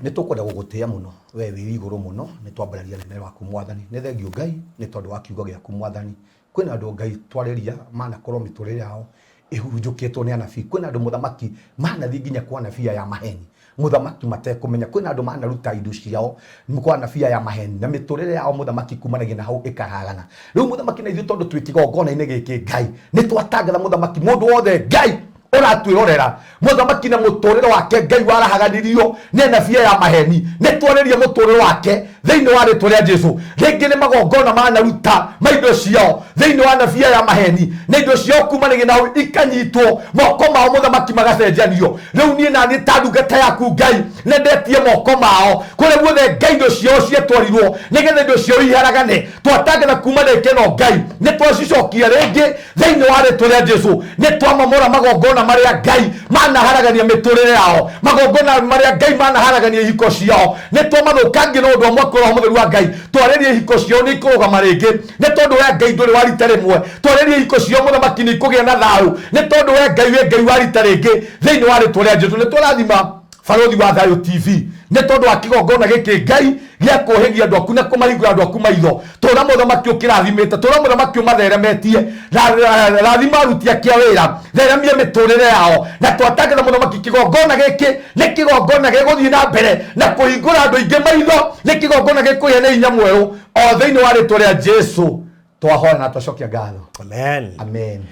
Nĩ tũkwenda gũgũtĩa mũno we wĩ igũrũ mũno, nĩ twambararia nene waku Mwathani. Nĩ thengiũ Ngai nĩ tondũ wa kiugo gĩaku Mwathani. Kwĩna andũ Ngai twarĩria manakorwo mĩtũrĩre yao ĩhurunjũkĩtwo nĩ anabii. Kwĩna andũ mũthamaki manathiĩ nginya kwa anabii aya maheni, mũthamaki matekũmenya. Kwĩna andũ manaruta indo ciao kwa anabii aya maheni na mĩtũrĩre yao mũthamaki kumanagia na hau ĩkaragana. Rĩu mũthamaki na ithuĩ tondũ twĩ kĩgongona-inĩ gĩkĩ Ngai, nĩ twatangatha mũthamaki mũndũ wothe Ngai ũratwĩrorera mũthamaki na mũtũrĩre wake Ngai warahaganirio nĩ anabii aya maheni, nĩ twarĩrie mũtũrĩre wake thĩinĩ wa rĩtwa rĩa Jesu. Rĩngĩ nĩ magongona manaruta ma indo ciao thĩinĩ wa anabii aya maheni, na indo ciao kumanagia na hau ikanyitwo moko mao mũthamaki magacenjanio. Rĩu niĩ na niĩ ta ndungata yaku Ngai nĩ ndetie moko mao kũrĩa guothe Ngai indo ciao ciatwarirwo nĩgetha indo ciao iharagane. Twatangatha kuma ndagĩka ĩno Ngai nĩ twacicokia rĩngĩ thĩinĩ wa rĩtwa rĩa Jesu. Nĩ twamomora magongona marĩa Ngai manaharagania mĩtũrĩre yao, magongona marĩa Ngai manaharagania ihiko ciao. Nĩ twamathũkangia na ũndũ wa mwaki wa Roho Mũtheru wa Ngai. Twarĩrie ihiko ciao nĩ ikũrũgama rĩngĩ, nĩ tondũ we Ngai ndũrĩ wa rita rĩmwe. Twarĩrie ihiko ciao mũthamaki nĩ ikũgĩa na thayũ, nĩ tondũ we Ngai wĩ Ngai wa rita rĩngĩ thĩinĩ wa rĩtwa rĩa Jesu. Nĩ tũrathima Barũthi wa Thayũ TV nĩ tondũ wa kĩgongona gĩkĩ Ngai gĩa kũhĩgia andũ aku na kũmahingũra andũ aku maitho. Tũra mũthamaki ũkĩrathimĩte, tũra mũthamaki ũmatheremetie, rathima aruti ake a wĩra, theremia mĩtũrĩre yao, na twatangatha mũthamaki kĩgongona gĩkĩ nĩ kĩgongona gĩgũthiĩ na mbere na kũhingũra andũ aingĩ maitho, nĩ kĩgongona gĩkũgĩa na hinya mwerũ o thĩinĩ wa rĩtwa rĩa Jesu twahoya na twacokia ngatho. Amen. Amen.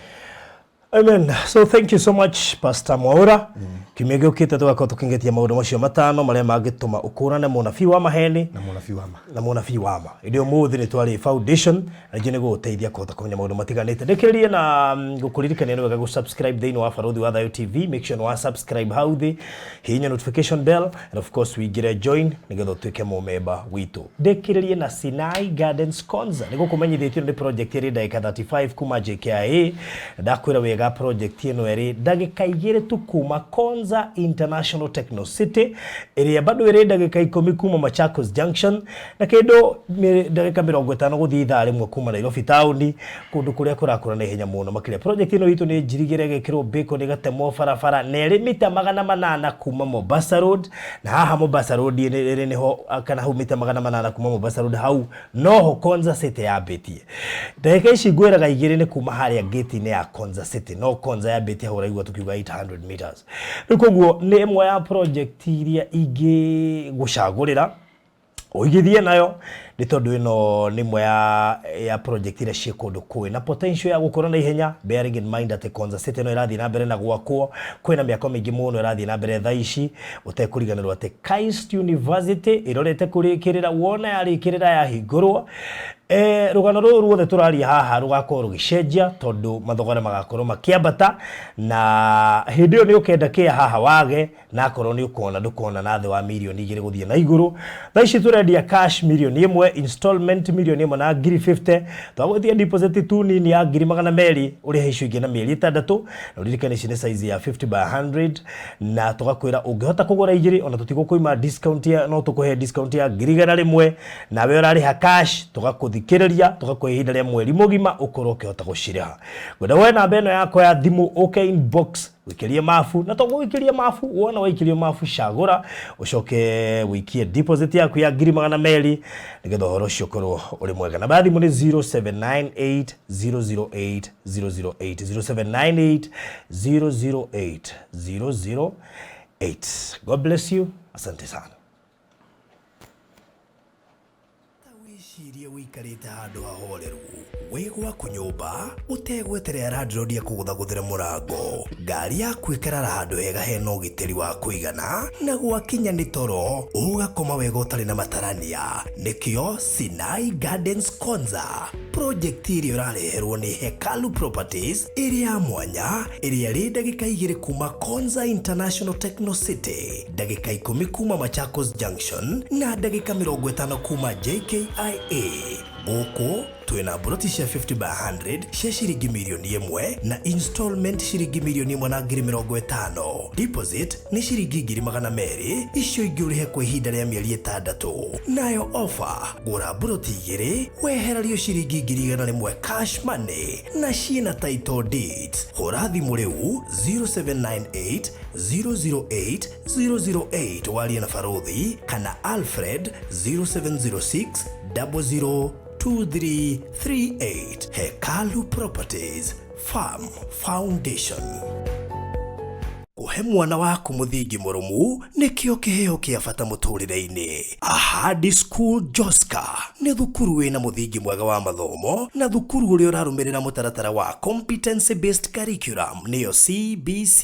Amen. So thank you so much Pastor Mwaura. Kiumia gĩũkĩte tũgakorwo tũkĩngetia maũndũ macio matano marĩa mangĩtũma ũkũrane mũnabii wa maheni na mũnabii wa ma. Na mũnabii wa ma. Ĩndĩ ũmũthĩ nĩ twarĩ foundation na ningĩ nĩ gũgũteithia kũhota kũmenya maũndũ matiganĩte. Ndĩkĩrĩrie na gũkũririkania nĩ wega gũ subscribe thĩinĩ wa Barũthi wa Thayũ TV. Make sure nĩ wa subscribe hau thĩ, hihinya notification bell and of course wĩingĩre join nĩgetha ũtuĩke mũmemba witũ. Ndĩkĩrĩrie na Sinai Gardens Konza nĩ gũkũmenyithĩtio nĩ project ĩrĩ ndagĩka 35 kuma JKIA. Ndakwĩra wega project ĩno ĩrĩ ndagĩka igĩrĩ tu kuma Konza International Techno City ĩrĩa bado ĩrĩ ndagĩka ikũmi kuma Machakos Junction na kĩndũ ndagĩka 50 gũthiĩ ithaa rĩmwe kuma Nairobi taũni, kũndũ kũrĩa kũrakũra na ihenya mũno makĩria. Project ĩno itũ nĩ njirigĩre ĩgekĩrwo bacon ĩgatemwo barabara na ĩrĩ mita 800 kuma Mombasa Road, na haha Mombasa Road ĩrĩ nĩho kana hau mita 800 kuma Mombasa Road hau noho Konza City yambĩtie. Ndagĩka ici ngwĩraga igĩrĩ nĩ kuma harĩa gate-inĩ ya Konza City, no Konza yambĩtie hau ũraigua tũkiuga 800 meters. Rĩu koguo nĩ ĩmwe ya project iria ingĩgũcagũrĩra ũigithie nayo nĩ tondũ ĩno nĩ ĩmwe ya project iria ciĩ kũndũ kwĩ na potential ya gũkũra na ihenya, bearing in mind atĩ Konza City no ĩrathiĩ na mbere na gwakwo, kwĩna mĩako mĩingĩ mũno ĩrathiĩ na mbere thaa ici, ũtekũriganĩrwo atĩ KAIST University ĩrorete kũrĩkĩrĩra, wona yarĩkĩrĩra yahingũrwo. Rũgano rũrũ ruothe tũraria haha rũgakorwo rũgĩcenjia tondũ mathogora magakorwo makĩambata, na hĩndĩ ĩyo nĩ ũkenda kĩa haha wage, na akorwo nĩ ũkona ndũkona na thĩ wa 2 mirioni gũthiĩ na igũrũ. Thaa ici tũrendia cash 1 mirioni, installment 1,050,000. Twagwĩtia deposit tu nini ya 200,000, ũrĩhe icio ingĩ na mĩeri 6. Na ũririkane ici nĩ size ya 50 by 100, na tũgakwĩra ũngĩhota kũgũra igĩrĩ ona tũtigũkũima discount ya, no tũkũhe discount ya 100,000. Nawe ũrarĩha cash, tũgakũthikĩrĩria, tũgakũhe ihinda rĩa mweri mũgima ũkorwo ũkĩhota gũcirĩha. Ngwenda woe namba ĩno yakwa ya thimũ, ũke inbox wĩkĩrie mabu, na to gũikĩria mabu, wona waikĩrio mabu cagũra, ũcoke wĩikie deposit yaku ya 200,000 nĩgetha ũhoro ũcio ũkorwo ũrĩ mwega. Namba ya thimũ nĩ 0798 008 008, 0798 008 008. God bless you, asante sana. Wĩcirie wĩikarĩte handũ hahoreru wĩ gwaku nyũmba ũtegweterera landlord akũgũthagũthĩre mũrango, ngari yaku ĩkarara handũ hega hena ũgitĩri wa kũigana, na gwakinya nĩ toro ũgakoma wega ũtarĩ na matarania. Nĩkĩo Sinai Gardens Konza project ĩrĩa ũrareherwo nĩ Hekalu Properties, ĩrĩ ya mwanya, ĩrĩa ĩrĩ ndagĩka 2 kuma Konza International Techno City, ndagĩka 10 kuma Machakos Junction, na ndagĩka 50 kuma JKIA. Gũkũ twĩna mburoti cia 50 by 100 cia ciringi 1 mirioni na installment ciringi 1,050,000. Deposit nĩ ciringi 200,000, icio ingĩ ũrĩhe kwa ihinda rĩa mĩeri 6. Nayo offer, gũra mburoti igĩrĩ wehererio ciringi 100,000 cash money, na ciĩna title deeds. Hũra thimũ rĩu 0798 008 008 warie na Baruthi kana Alfred 0706 00 2338. Hekalu Properties, Farm Foundation. Kũhe mwana waku mũthingi mũrũmu nĩkĩo kĩheo kĩa bata mũtũrĩre-inĩ. Ahadi School Joska nĩ thukuru wĩna mũthingi mwega wa mathomo na thukuru ũrĩa ũrarũmĩrĩra mũtaratara wa Competency Based Curriculum, nĩyo CBC,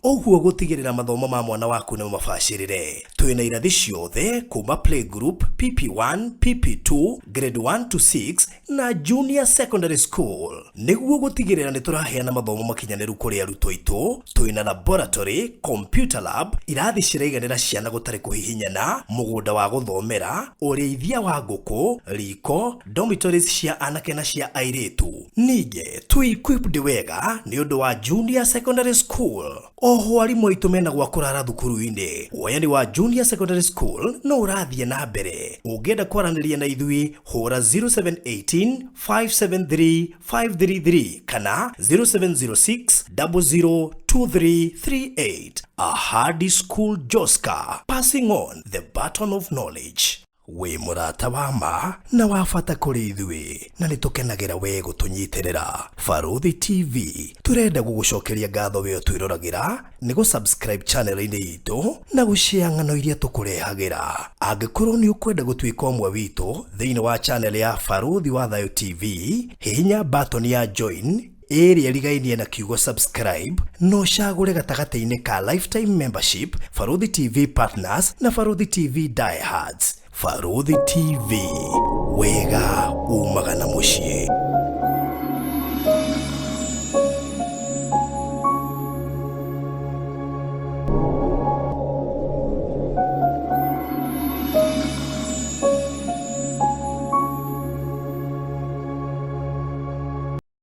ũguo gũtigĩrĩra mathomo ma mwana waku nĩ mabacĩrĩre. Twĩna irathi ciothe kuma playgroup, PP1, PP2, grade 1 to 6 na junior secondary school. Nĩguo gũtigĩrĩra nĩ tũraheana mathomo makinyanĩru kũrĩ arutwo aitũ, twĩna laboratory, computer lab, irathi ciraiganĩra ciana gũtarĩ kũhihinyana, mũgũnda wa gũthomera, ũrĩithia wa ngũkũ, riko, dormitories cia anake na cia airĩtu. Ningĩ twĩ equipped wega nĩ ũndũ wa junior secondary school. Oho arimũ aitũ mena gwa kũrara thukuru-inĩ. Woyani wa junior secondary school no ũrathiĩ na mbere. Ũngĩenda kwaranĩria na ithuĩ, hũra 0718 573 533 kana 0706 002338. Ahadi School Joska, passing on the baton of knowledge. Wĩ mũrata wa ma na wa bata kũrĩ ithuĩ, na nĩ tũkenagĩra we gũtũnyitĩrĩra. Baruthi TV tũrenda gũgũcokeria ngatho we ũtwĩroragĩra nĩ gũ-subscribe channel-inĩ itũ na gũshare ng'ano iria tũkũrehagĩra. Angĩkorwo nĩ ũkwenda gũtuĩka ũmwe witũ thĩinĩ wa channel ya Baruthi wa Thayo TV, hihinya button ya join ĩrĩa ĩrigainie na kiugo subscribe, no ũcagũre gatagatĩ-inĩ ka lifetime membership, Baruthi TV partners na Baruthi TV diehards. Baruthi TV, wega umaga na mũciĩ.